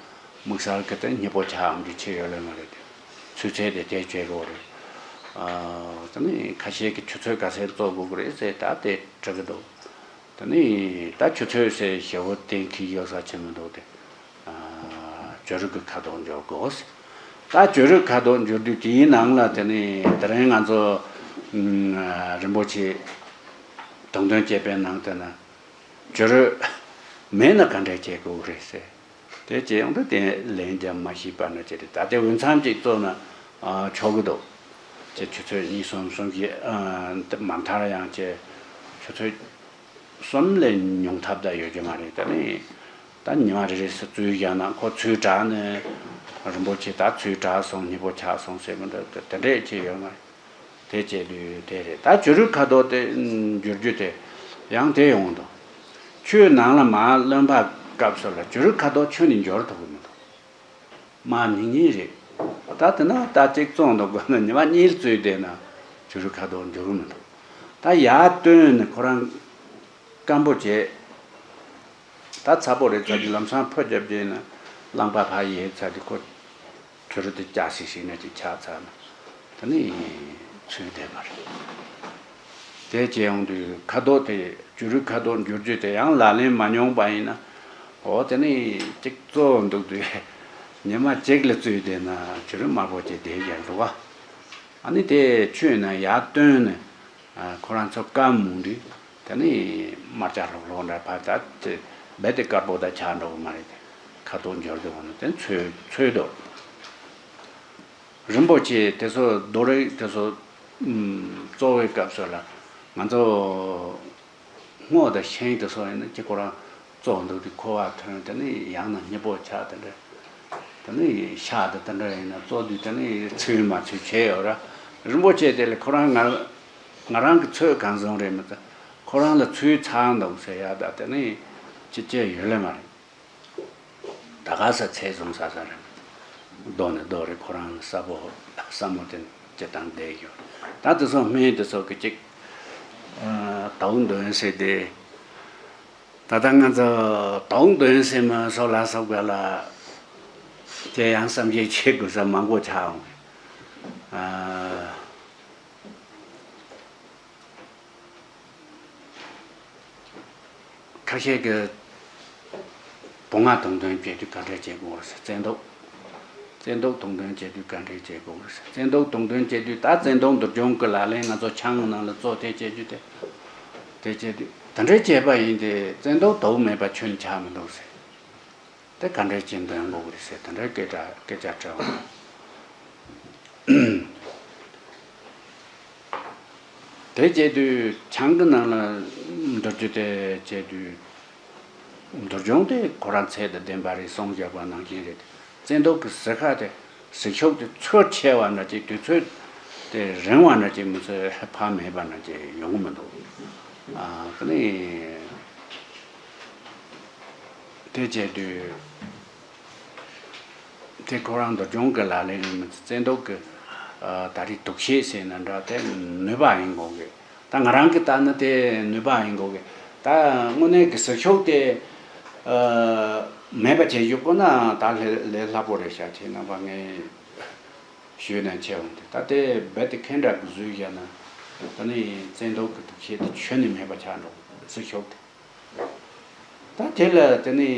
དམིགས་བསལ་གི་དེ་སྙིང་པོ་ཆགས་འོང་རྒྱུ་ཆེ་ཡོད་ལེ་མ་རེད་དེ། ཚོས་ཚད་དེ་དེ་བྱེད་དགོས་རེད། ཨ། དེ་ནི་ཁ་ཤས་ཀྱི་ཆུ་ཚོད་ག་ཚད་བཙོག་དགོས་ཀྱི་རེད་ཟེར། ད་དེ་འགྲིག་གི་འདུག་དེ་ནི་ད་ཆུ་ཚོད་ཟེར་ཞེ་པོ་གཏན་འཁེལ་ཡོད་ས་ཆེ་མི་འདུག་དེ། ཨ། བྱུ་རུ་གི་ཁ་དོག་འགྱུར་དགོས། ད་བྱུ་རུ་ཁ་དོག་འགྱུར་དུས་དེའི་ནང་ལ་དེ་ནི་དེ་རིང་ང་ཚོ། ཨ། རིན་པོ་ཆེ་དོང་དོན་བྱེད་པའི་ནང་དེ་ན་བྱུ་རུ་མེད་ན་ག་འདྲས་བྱེད་དགོས་རེད་ཟེར། དེ་བྱེད་ཡོང་དུས་དེ་ལན་རྒྱག་མ་ཤེས་པ་ན་ཅི་རེད། ད་དེ་འོས་འཚམ་ཅིག་བཙོག་ན། ཨ། ཆོག་གི་འདུག་ཅེས་ཆུ་ཚོད་གཉིས་གསུམ་གསུམ་བཞི། ཨ། མ་མཐར་ཡང་ཅེས་ཆུ་ཚོད་གསུམ་ལས་ཉུང་ཐབས་ད་ཡོད་རྒྱུ་མ་རེད། ད་ནི་ད་ཉི་མ་རེ་རེ་སུ་བཙོས་བཞག་ན་ཁོ་ཚོས་དྲག་ནས་རིན་པོ་ཆེ་ད་ཚོས་དྲག་སོང་། སྙིང་པོ་ཆགས་སོང་ཟེར་མི་འདུག་དེ་འདྲས་ཅིག་ཡོད་མ་རེད། དེ་བྱས་དུས་དེ་རེད། ད་བྱུ་རུ་ཁ་དོག་དེ་འགྱུར་རྒྱུ་དེ་ཡང་དེ་ཡོང་འདུག་ཆུའི་ནང་ལ་མར་རློན་པའི་སྐབས་སུ་ལ་བྱུ་རུ་ཁ་དོག་ཆུ་ནས་འགྱུར་ཐུབ་ཀྱི་མི་འདུག་མར་ཉིན་གཉིས་རེད། ད་དེ་ན་ད་གཅིག་བཙོང་འདུག་དགོས་ན་ཉི་མ་གཉིས་བཙོས་བསྡད་ན་བྱུ་རུ་ཁ་དོག་འགྱུར་གྱི་མི་འདུག་ད་ཡར་བཏོན་ནས་ཁོ་རང་སྐམ་པོ་བྱས། ད་ཚ་པོ་རེད་ཚ་གི་ལམ་སང་ཕོ་རྒྱབ་རྗེས་ན། རླངས་པ་ཕར་ཡལ་ཚར་དུས་ཁོ་བྱུ་རུ་དེ་བཀྱགས་ཤིག་ཤིག་ནས་ཅིག་ཆགས་ཚར་ན་དེ་ནི་ཚུལ་བསྡད་པ་རེད། དེ་བྱས་ཡོང་དུས་ཁ་དོག་དེ་བྱུ་རུའི་ཁ་དོག་འགྱུར་རྒྱུ་དེ་ཡང་ལག་ལེན་མ་མྱོང་པ་ཡིན་ན། འོ་དེ་ནི་ཅིག་བཙོ་འདུག་དུས་ཉི་མ་གཅིག་ལ་བཙོས་བསྡད་ན་བྱུ་རུ་དམར་པོ་ཅིག་བསྡད་ཀྱང་འདུག་ག་ཨ་ནི་དེ་ཆུ་ནང་ཡར་བཏོན་ནས། ཨ། ཁོ་རང་ཚོ་བསྐམས་མུང་དུས་དེ་ནི་དམར་ཆ་ལྷོག་ལྷོག་འདྲ་ཕར་ད་དེ་རྦད་དེ་དཀར་པོ་ད་ཆགས་འགྲོ་གི་མ་རེད་དེ། ཁ་དོག་འགྱུར་དུས་འོ་ན་དེ་ཚོས་ཚོས་དོ། རིན་པོ་ཆེ་དེ་ཚོ་རྡོ་རིགས་དེ་ཚོ་ཨུམ་བཙོ་བའི་སྐབས་སུ་ལ་ང་ཚོ་སྔོ་དང་ཤིང་དེ་ཚོ་ཡིན་ན་ཅིག་ཁོ་རང་བཙོ་འདུག་དུས་ཁུ་བ་ཐོན། དེ་ནི་ཡང་ན་སྙིང་པོ་ཆགས། དེ་འདྲ་དེ་ནི་ཤ་དང་དེ་འདྲ་ཡིན་ན་བཙོ་དུས་དེ་ནི་ཚོས་མ་ཚོས་བྱས་ཡོད་ར། རིན་པོ་ཆེ་དེ་ལ་ཁོ་རང་ང་ང་རང་གི་ཚོས་གང་བཟང་རེད་མི་ཚོ་ཁོ་རང་ལ་ཚོས་ཚང་འདུག་ཟེར་ཡག་ད་དེ་ནི་ཅི་བྱས་ཡོད་ལེ་མ་རེད། ད་ག་ས་ཚད་བཟུང་ས་ས་རེད། རྡོ་ནི་རྡོ་རེད། ཁོ་རང་ལ་ས་པོ་ས་མོ་དེ་ཅི་དང་བསྡད་ཡོད། ད་དེ་ཚོ་སྨན་དེ་ཚོ་གི་ཅིག་ཨ་དོག་འདོན་ཟེར་དེ། ད་ལྟ་ང་ཚོ་དོག་འདོན་ཟེར་མི་སོགས་ལ་སོགས་པ་ལ་དེ་ཡང་བསམ་གཞིག་བྱེད་དགོས་ས་མང་པོ་ཆགས་འོང་། ཨ། ཁ་ཤས་ཀྱིས་བུང་བ་དོག་འདོན་བྱེད་དུས་ག་འདྲས་བྱེད་དགོས་རེད་ཟེར། བཙན་དོག་བཙན་དོག་དོག་འདོན་བྱེད་དུས་ག་འདྲས་བྱེད་དགོས་རེད་ཟེར། བཙན་དོག་དོག་འདོན་བྱེད་དུས་ད་བཙན་དོག་འདུལ་སྦྱོང་གི་ལག་ལེན་ང་ཚོ་ཆང་ནང་ལ་བཙོ་དེ་བྱེད་རྒྱུ་དེ། དེ་བྱེད་དུས་དེ་འདྲས་བྱས་པ་ཡིན་ཏེ་བཙན་དོག་དོག་མེད་པ་ཁྱོན་ཆགས་མི་འདུག་ཟེར། དེ་ག་འདྲས་ཀྱི་འདོན་དགོས་རེད་ཟེར་དེ་འདྲའི་སྐད་ཆ་སྐད་ཆ་དྲི་བ། དེ་བྱེད་དུས་ཆང་གི་ནང་ལ་འདུལ་རྒྱུ་དེ་བྱེད་དུས་འདུལ་སྦྱོང་དེ་ཁོ་རང་ཚད་དང་ལྡན་པ་རེད་གསུངས་བཞག་པ་ནང་བཞིན་རེད། བཙན་དོག་གི་ཟུར་ཁ་དེ་ཟུར་ཤོག་དེ་ཚོས་ཆེ་བ་འདྲ་ཅིག་དུས་ཚོད་དེ་རིང་བ་འདྲ་ཅིག་མི་ཚོས་ཕ་མེད་པ་འདྲ་ཅིག་ཡོང་གི་མི་འདུག་ཨ་དེ་ནི། དེ་བྱས་དུས་དེ་ཁོ་རང་འདུལ་སྦྱོང་གི་ལག་ལེན་ཡིན་མིན་བཙན་དོག་གི་ཨ་ད་རེས་དུག་ཤེད་ཟེར་ན་འདྲ་དེ་ནུས་པ་ཡིན་དགོས་གི། ད་ང་རང་གི་ལྟ་ན་དེ་ནུས་པ་ཡིན་དགོས་གི། ད་དངོས་གནས་ཀྱི་ཟུར་ཤོག་དེ་ཨ་མེད་པ་བྱེད་རྒྱུ་དགོས་ན་ད་ལས་ལས་སླ་པོ་རེད་ཤག་ཁྱེད་རྣམ་པ་ངས་ཞུས་ནས་བྱས་འོང་དེ། ད་དེ་རྦད་དེ་ཁེངས་དྲགས་ཀྱི་བཟོས་བཞག་ན་ད་ནི་བཙན་དོག་གི་དུག་ཤེད་དེ་ཁྱོན་ནས་མེད་པ་ཆགས་འགྲོ། ཟུར་ཤོག་དེ། ད་དེ་ལ་དེ་ནི་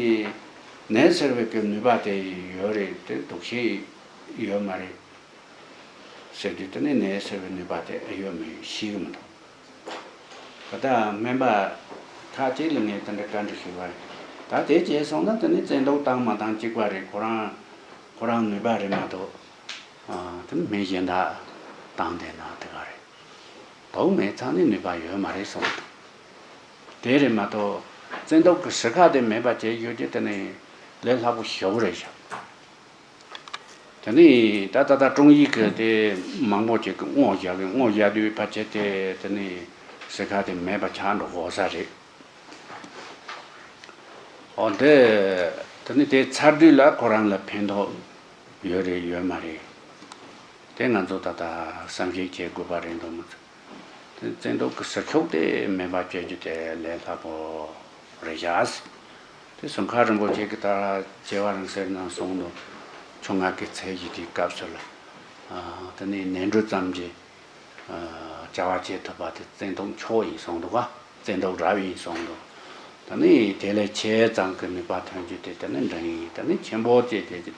ནད་སེལ་བའི་གི་ནུས་པ་དེ་ཡོད་རེད་དེ་དུག་ཤེད་ཡོད་མ་རེད་ཟེར་དུས་དེ་ནི་ནད་སེལ་བའི་ནུས་པ་དེ་ཡོད་མེད་ཤེས་གི་མི་འདུག་ད་ལྟ་སྨན་པ་ཁག་ཅིག་ལ་ངས་དེ་འདྲ་བཀའ་འདྲི་ཞུས་པ་རེད། ད་དེ་བྱས་སོང་ན་དེ་ནི་བཙན་དོག་བཏང་མ་བཏང་གཅིག་པ་རེད། ཁོ་རང་ཁོ་རང་ནུས་པ་རེད་མ་གཏོགས་ཨ་དེ་ནི་སྨན་གཞན་དག་བཏང་བསྡད་ན་དེ་ག་རེད། དོག་མེད་ཚང་ནི་ནུས་པ་ཡོད་མ་རེད་གསུངས་འདུག་དེ་རེད་མ་གཏོགས་བཙན་དོག་གི་ཟུར་ཁ་དེ་མེད་པ་བྱེད་རྒྱུ་དེ་དེ་ནི་ལས་སླ་པོ་ཞེ་པོ་རེད་ཤག་དེ་ནི་ད་ད་ལྟ་ཀྲུང་ཡིག་གི་དེ་མང་པོ་ཅིག་གི་སྔོ་བཞག་གི། སྔོ་བཞག་དུས་ཕལ་ཆེར་དེ་དེ་ནི་ཟུར་ཁ་དེ་མེད་པ་ཆགས་འགྲོ་དགོས་ས་རེད། འོ་དེ་དེ་ནི་དེ་ཚར་དུས་ལ་ཁོ་རང་ལ་ཕན་ཐོགས་ཡོད་རེད་ཡོད་མ་རེད། དེ་ང་ཚོ་ད་ལྟ་བསམ་གཞིག་བྱེད་དགོས་པ་རེད་འདུག་མ་གཏོགས། དེ་བཙན་དོག་གི་ཟུར་ཤོག་དེ་མེད་པ་བྱེད་རྒྱུ་དེ་ལས་སླ་པོ་རེད་ཤག་དེ་སུམ་མཁའ་རིན་པོ་ཆེ་གིས་ད་རྒྱལ་བ་རིང་བསྲེལ་ནང་གསུངས་འདུག་ཆུང་ང་གི་ཚད་གཞི་དེའི་སྐབས་སུ་ལ། ཨ་དེ་ནས་ནས་འབྲུ་ཙམ་གྱིས་ཨ་བྱ་བ་བྱེད་ཐུབ་པ་དེ་བཙན་དོག་མཆོག་ཡིན་གསུངས་འདུག་ག་བཙན་དོག་རབ་ཡིན་གསུངས་འདུག་ད་ནི་དེ་ལས་ཆེ་ཙམ་གྱི་ནུས་པ་ཐོན་རྒྱུ་དེ་དེ་ནི་འབྲིང་ཡིན། ད་ནི་ཆེན་པོ་དེ་དེ་དེ་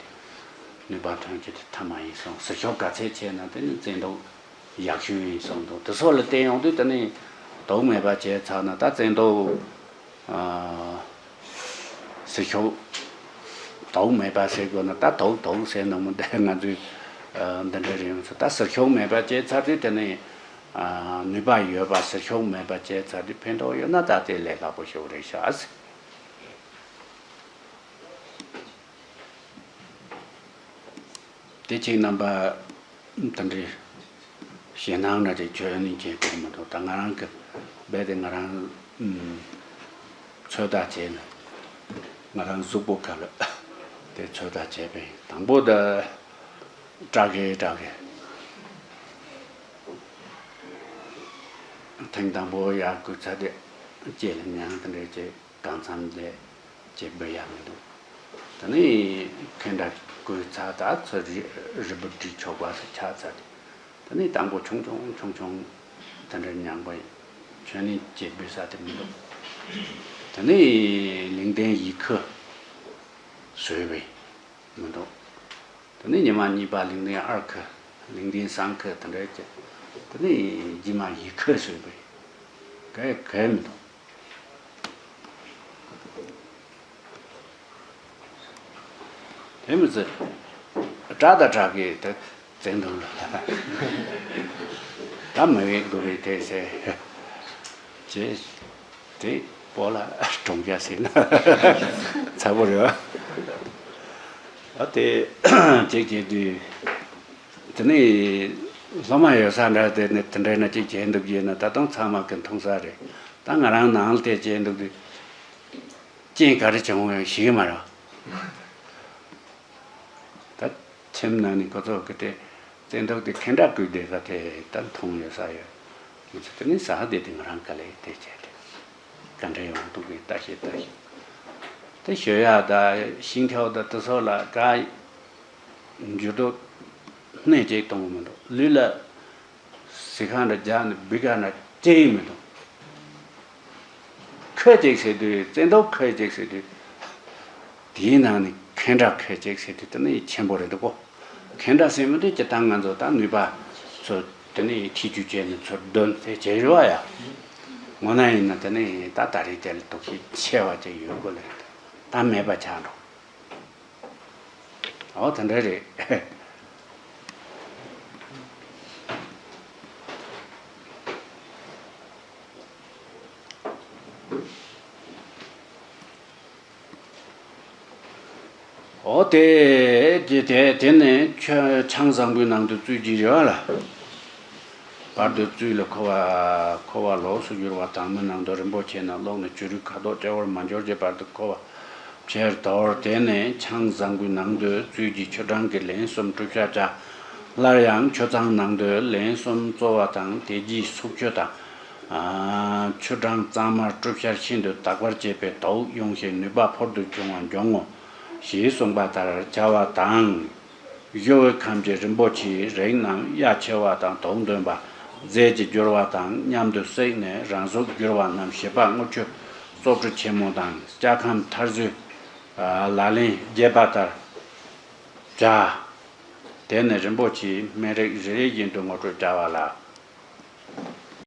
ནུས་པ་ཐོན་རྒྱུ་དེ་ཐ་མ་ཡིན་གསུངས། ཟུར་ཤོག་ག་ཚད་ཆེ་ན་དེ་ནི་བཙན་དོག་ཡག་ཤོས་ཡིན་གསུངས་འདུག་དེ་སོགས་ལ་བལྟས་ཡོང་དུས་དེ་ནི་དོག་མེད་པ་བྱས་ཚར་ན་ད་བཙན་དོག་ཨ་ཟུར་ཤོག་དོག་མེད་པ་ཟེར་དགོས་ན་ད་དོག་དོག་ཟེར་ནོ་མི་འདུག་ང་ཚོས་ཨ་འདི་འདྲ་རེད་ཡོང་ཚུལ་ད་ཟུར་ཤོག་མེད་པ་བྱས་ཚར་དུས་དེ་ནི་ཨ་ནུས་པ་ཡོད་པ་ཟུར་ཤོག་མེད་པ་བྱས་ཚར་དུས་ཕན་ཐོགས་ཡོད་ན་ད་དེ་ལས་སླ་པོ་ཞིག་རེད་ཤག་དེ་ཅིག་རྣམ་པ་དེ་འདྲའི་ཞེད་སྣང་འདྲ་ཅིག་བྱོས་ནས་བྱེད་དགོས་མི་འདུག་ད་ང་རང་གི་རྦད་དེ་ང་རང་ཚོད་ལྟ་བྱས་ནས་ང་རང་གཟུགས་པོ་ག་ལ་དེ་ཚོད་ལྟ་བྱས་པས་དང་པོ་ད་སྐྲག་གི་སྐྲག་གི་ཐེངས་དང་པོ་ཡར་སྐུ་ཚ་དེ་ལྕེ་ལ་མྱང་དེ་འདྲ་བྱས། གང་འཚམ་ལས་ཅེས་འབོད་ཡག་མི་འདུག་དེ་ནས་ཁེ་འདྲ་བགོས་ཚར། ད་ཚོ་རི་རི་བོ་བྲིས་ཆོག་པ་སུ་ཆགས་ཚར་ཏེ། དེ་ནས་དང་པོ་ཆུང་ཆུང་ཆུང་ཆུང་དེ་འདྲ་ཉང་པ་ཡིན། ཆོས་ནི་སྐྱེས་པའི་ས་དེ་མི་འདུག་དེ་ནས་ལིང་ཏན་ཡི་ཁུ་བཟོས་པའི་མི་འདུག་དེ་ནས་ཉི་མ་གཉིས་པ་ལིང་ཏན་ཨར་ཁུ། ལིང་ཏན་སང་ཁུ་དེ་འདྲ་བྱས། དེ་ནས་རྗེས་མ་ཡི་ཁུ་བཟོས་པའི་ག་ག་མི་འདུག་དེ་མི་ཚེ་སྐྲ་དང་སྐྲ་གི་དེ་བཙན་དུང་ལ་ད་མི་བས་དགོས་པའི་དེ་ཟེར་བྱས། དེ་པོ་ལ་གྲོང་རྒྱ་ཟེར་ན་ཚ་པོ་རེད་བ། ཨ་དེ་ཅིག་བྱས་དུས། དེ་ནས་སློབ་མ་ཡོད་ས་འདྲ། དེ་ནས་དེ་འདྲ་ན་ཅིག་བྱས་འདུག་ཡིན་ན། ད་དུང་ཚང་མ་གི་མཐོང་ས་རེད། ད་ང་རང་ནང་ལ་དེ་བྱས་འདུག་དུས། རྐྱེན་ག་རེ་བྱུང་བ་ཤེས་ཀྱི་མ་རེད། ད་ཁྱིམ་ནང་ནས་ཁོ་ཚོ་གི་དེ་བཙན་ཐབས་དེ་ཁེ་འདྲ་བགོས་བསྡད་ས་དེ་ད་མཐོང་ཡོད་ས་ཡོད། ང་ཚོ་དེ་ནས་ཟ་བསྡད་དེ་ང་རང་ག་ལེ་དེ་བྱས་ཏེ་ག་འདྲ་ཡོང་འདུག་གི་ལྟ་ཞིག་ལྟ་ཞིག་དེ་ཞོད་ཡ་ད་ཤིང་ཐལ་ད་དེ་ཚོ་ལ་ག་འགྱུར་ལྡོག་སྣེ་གཅིག་གཏོང་གི་མི་འདུག་ལུས་ལ་ཟི་ཁ་འདྲ་རྒྱག་ནས་སྦི་ཁ་འདྲ་སྐྱེ་ཡི་མི་འདུག་ཁོས་ཅིག་ཟེར་དུས། བཙན་ཐབས་ཁོས་ཅིག་ཟེར་དུས། དེའི་ནང་ནས་ཁེ་འདྲ་ཁོས་ཅིག་ཟེར་དུས་དེ་ནི་ཆེན་པོ་རེད་འདུག་གོ། ཁེ་འདྲ་ཟེར་མི་དེ་སྤྱིར་བཏང་ང་ཚོ་ད་ནུས་པ་ཚོ་དེ་ནི་ཐེ་ཇུས་བྱས་ནས་ཚུར་འདོན་དེ་བྱེད་རེད་བ་ཡ། ངོ་ན་ཡིན་ན་དེ་ནི་ད་ད་རེས་དེ་ལ་དོགས་གཞི་ཆེ་བ་ཅིག་ཡོད་དགོས་ལེ། ད་མེད་པ་ཆགས་འགྲོ། ཨོ་དེ་འདྲ་རེད། ཨོ་དེ་དེ་དེ་དེ་ནས་ཆ་ཆང་བཟང་པོའི་ནང་དུ་བཙུད་ཀྱི་རེད་བ་ལ། བར་དུ་བཙུད་ལ་འཁོར་བ་འཁོར་བ་ལོགས་སུ་གྱུར་པ་དང་། མི་ནང་དུ་རིན་པོ་ཆེ་རྣམས་ཀློག་ནས་བཅུ་རིག་ཁ་དོག་སྐྱེ་བོར་མ་འགྱུར་གྱི་བར་དུ་འཁོར་བ་ཕྱིར་དོར། དེ་ནས་ཆང་བཟང་པོའི་ནང་དུ་བཙུད་ཀྱི་ཆུ་གྲང་གི་ལན་གསུམ་བཀྲུ་བཤལ་བྱ། སླར་ཡང་ཆུ་གཙང་ནང་དུ་ལན་གསུམ་བཙོ་བ་དང་། དེ་རྗེས་སུག་ཆུ་དང་། ཆུ་གྲང་གཙང་མར་བཀྲུ་བཤལ་ཤིན་ཏུ་དག་པར་བྱས་པས་དོགས་ཡོང་ཞིང་ནུས་པ་ཕུལ་དུ་བྱུང་བ་འབྱུང་ངོ་ཞེས་གསུངས་པ་ལྟར་བྱ་བ་དང་། གཞོ་བོའི་ཁམས་ཀྱི་རིན་པོ་ཆེའི་རིགས་རྣམས་གཡའ་ཆེ་བ་དང་དོགས་འདོན་པ། རྫས་ཀྱི་འགྱུར་བ་དང་མཉམ་དུ་བསྲེགས་ནས་རང་གཟུགས་བསྒྱུར་བ་རྣམས་བྱེད་པ་དངུལ་ཆུ་བཙོ་བཀྲུ་ཆེན་མོ་དང་། སྐྱ་ཁམས་མཐར་བཟོས་ལག་ལེན་རྒྱས་པ་ལྟར་བྱ། དེ་ནས་རིན་པོ་ཆེའི་སྨན་རིགས་རེ་རེ་བཞིན་དུ་ངོ་སྤྲོད་བྱ་བ་ལ།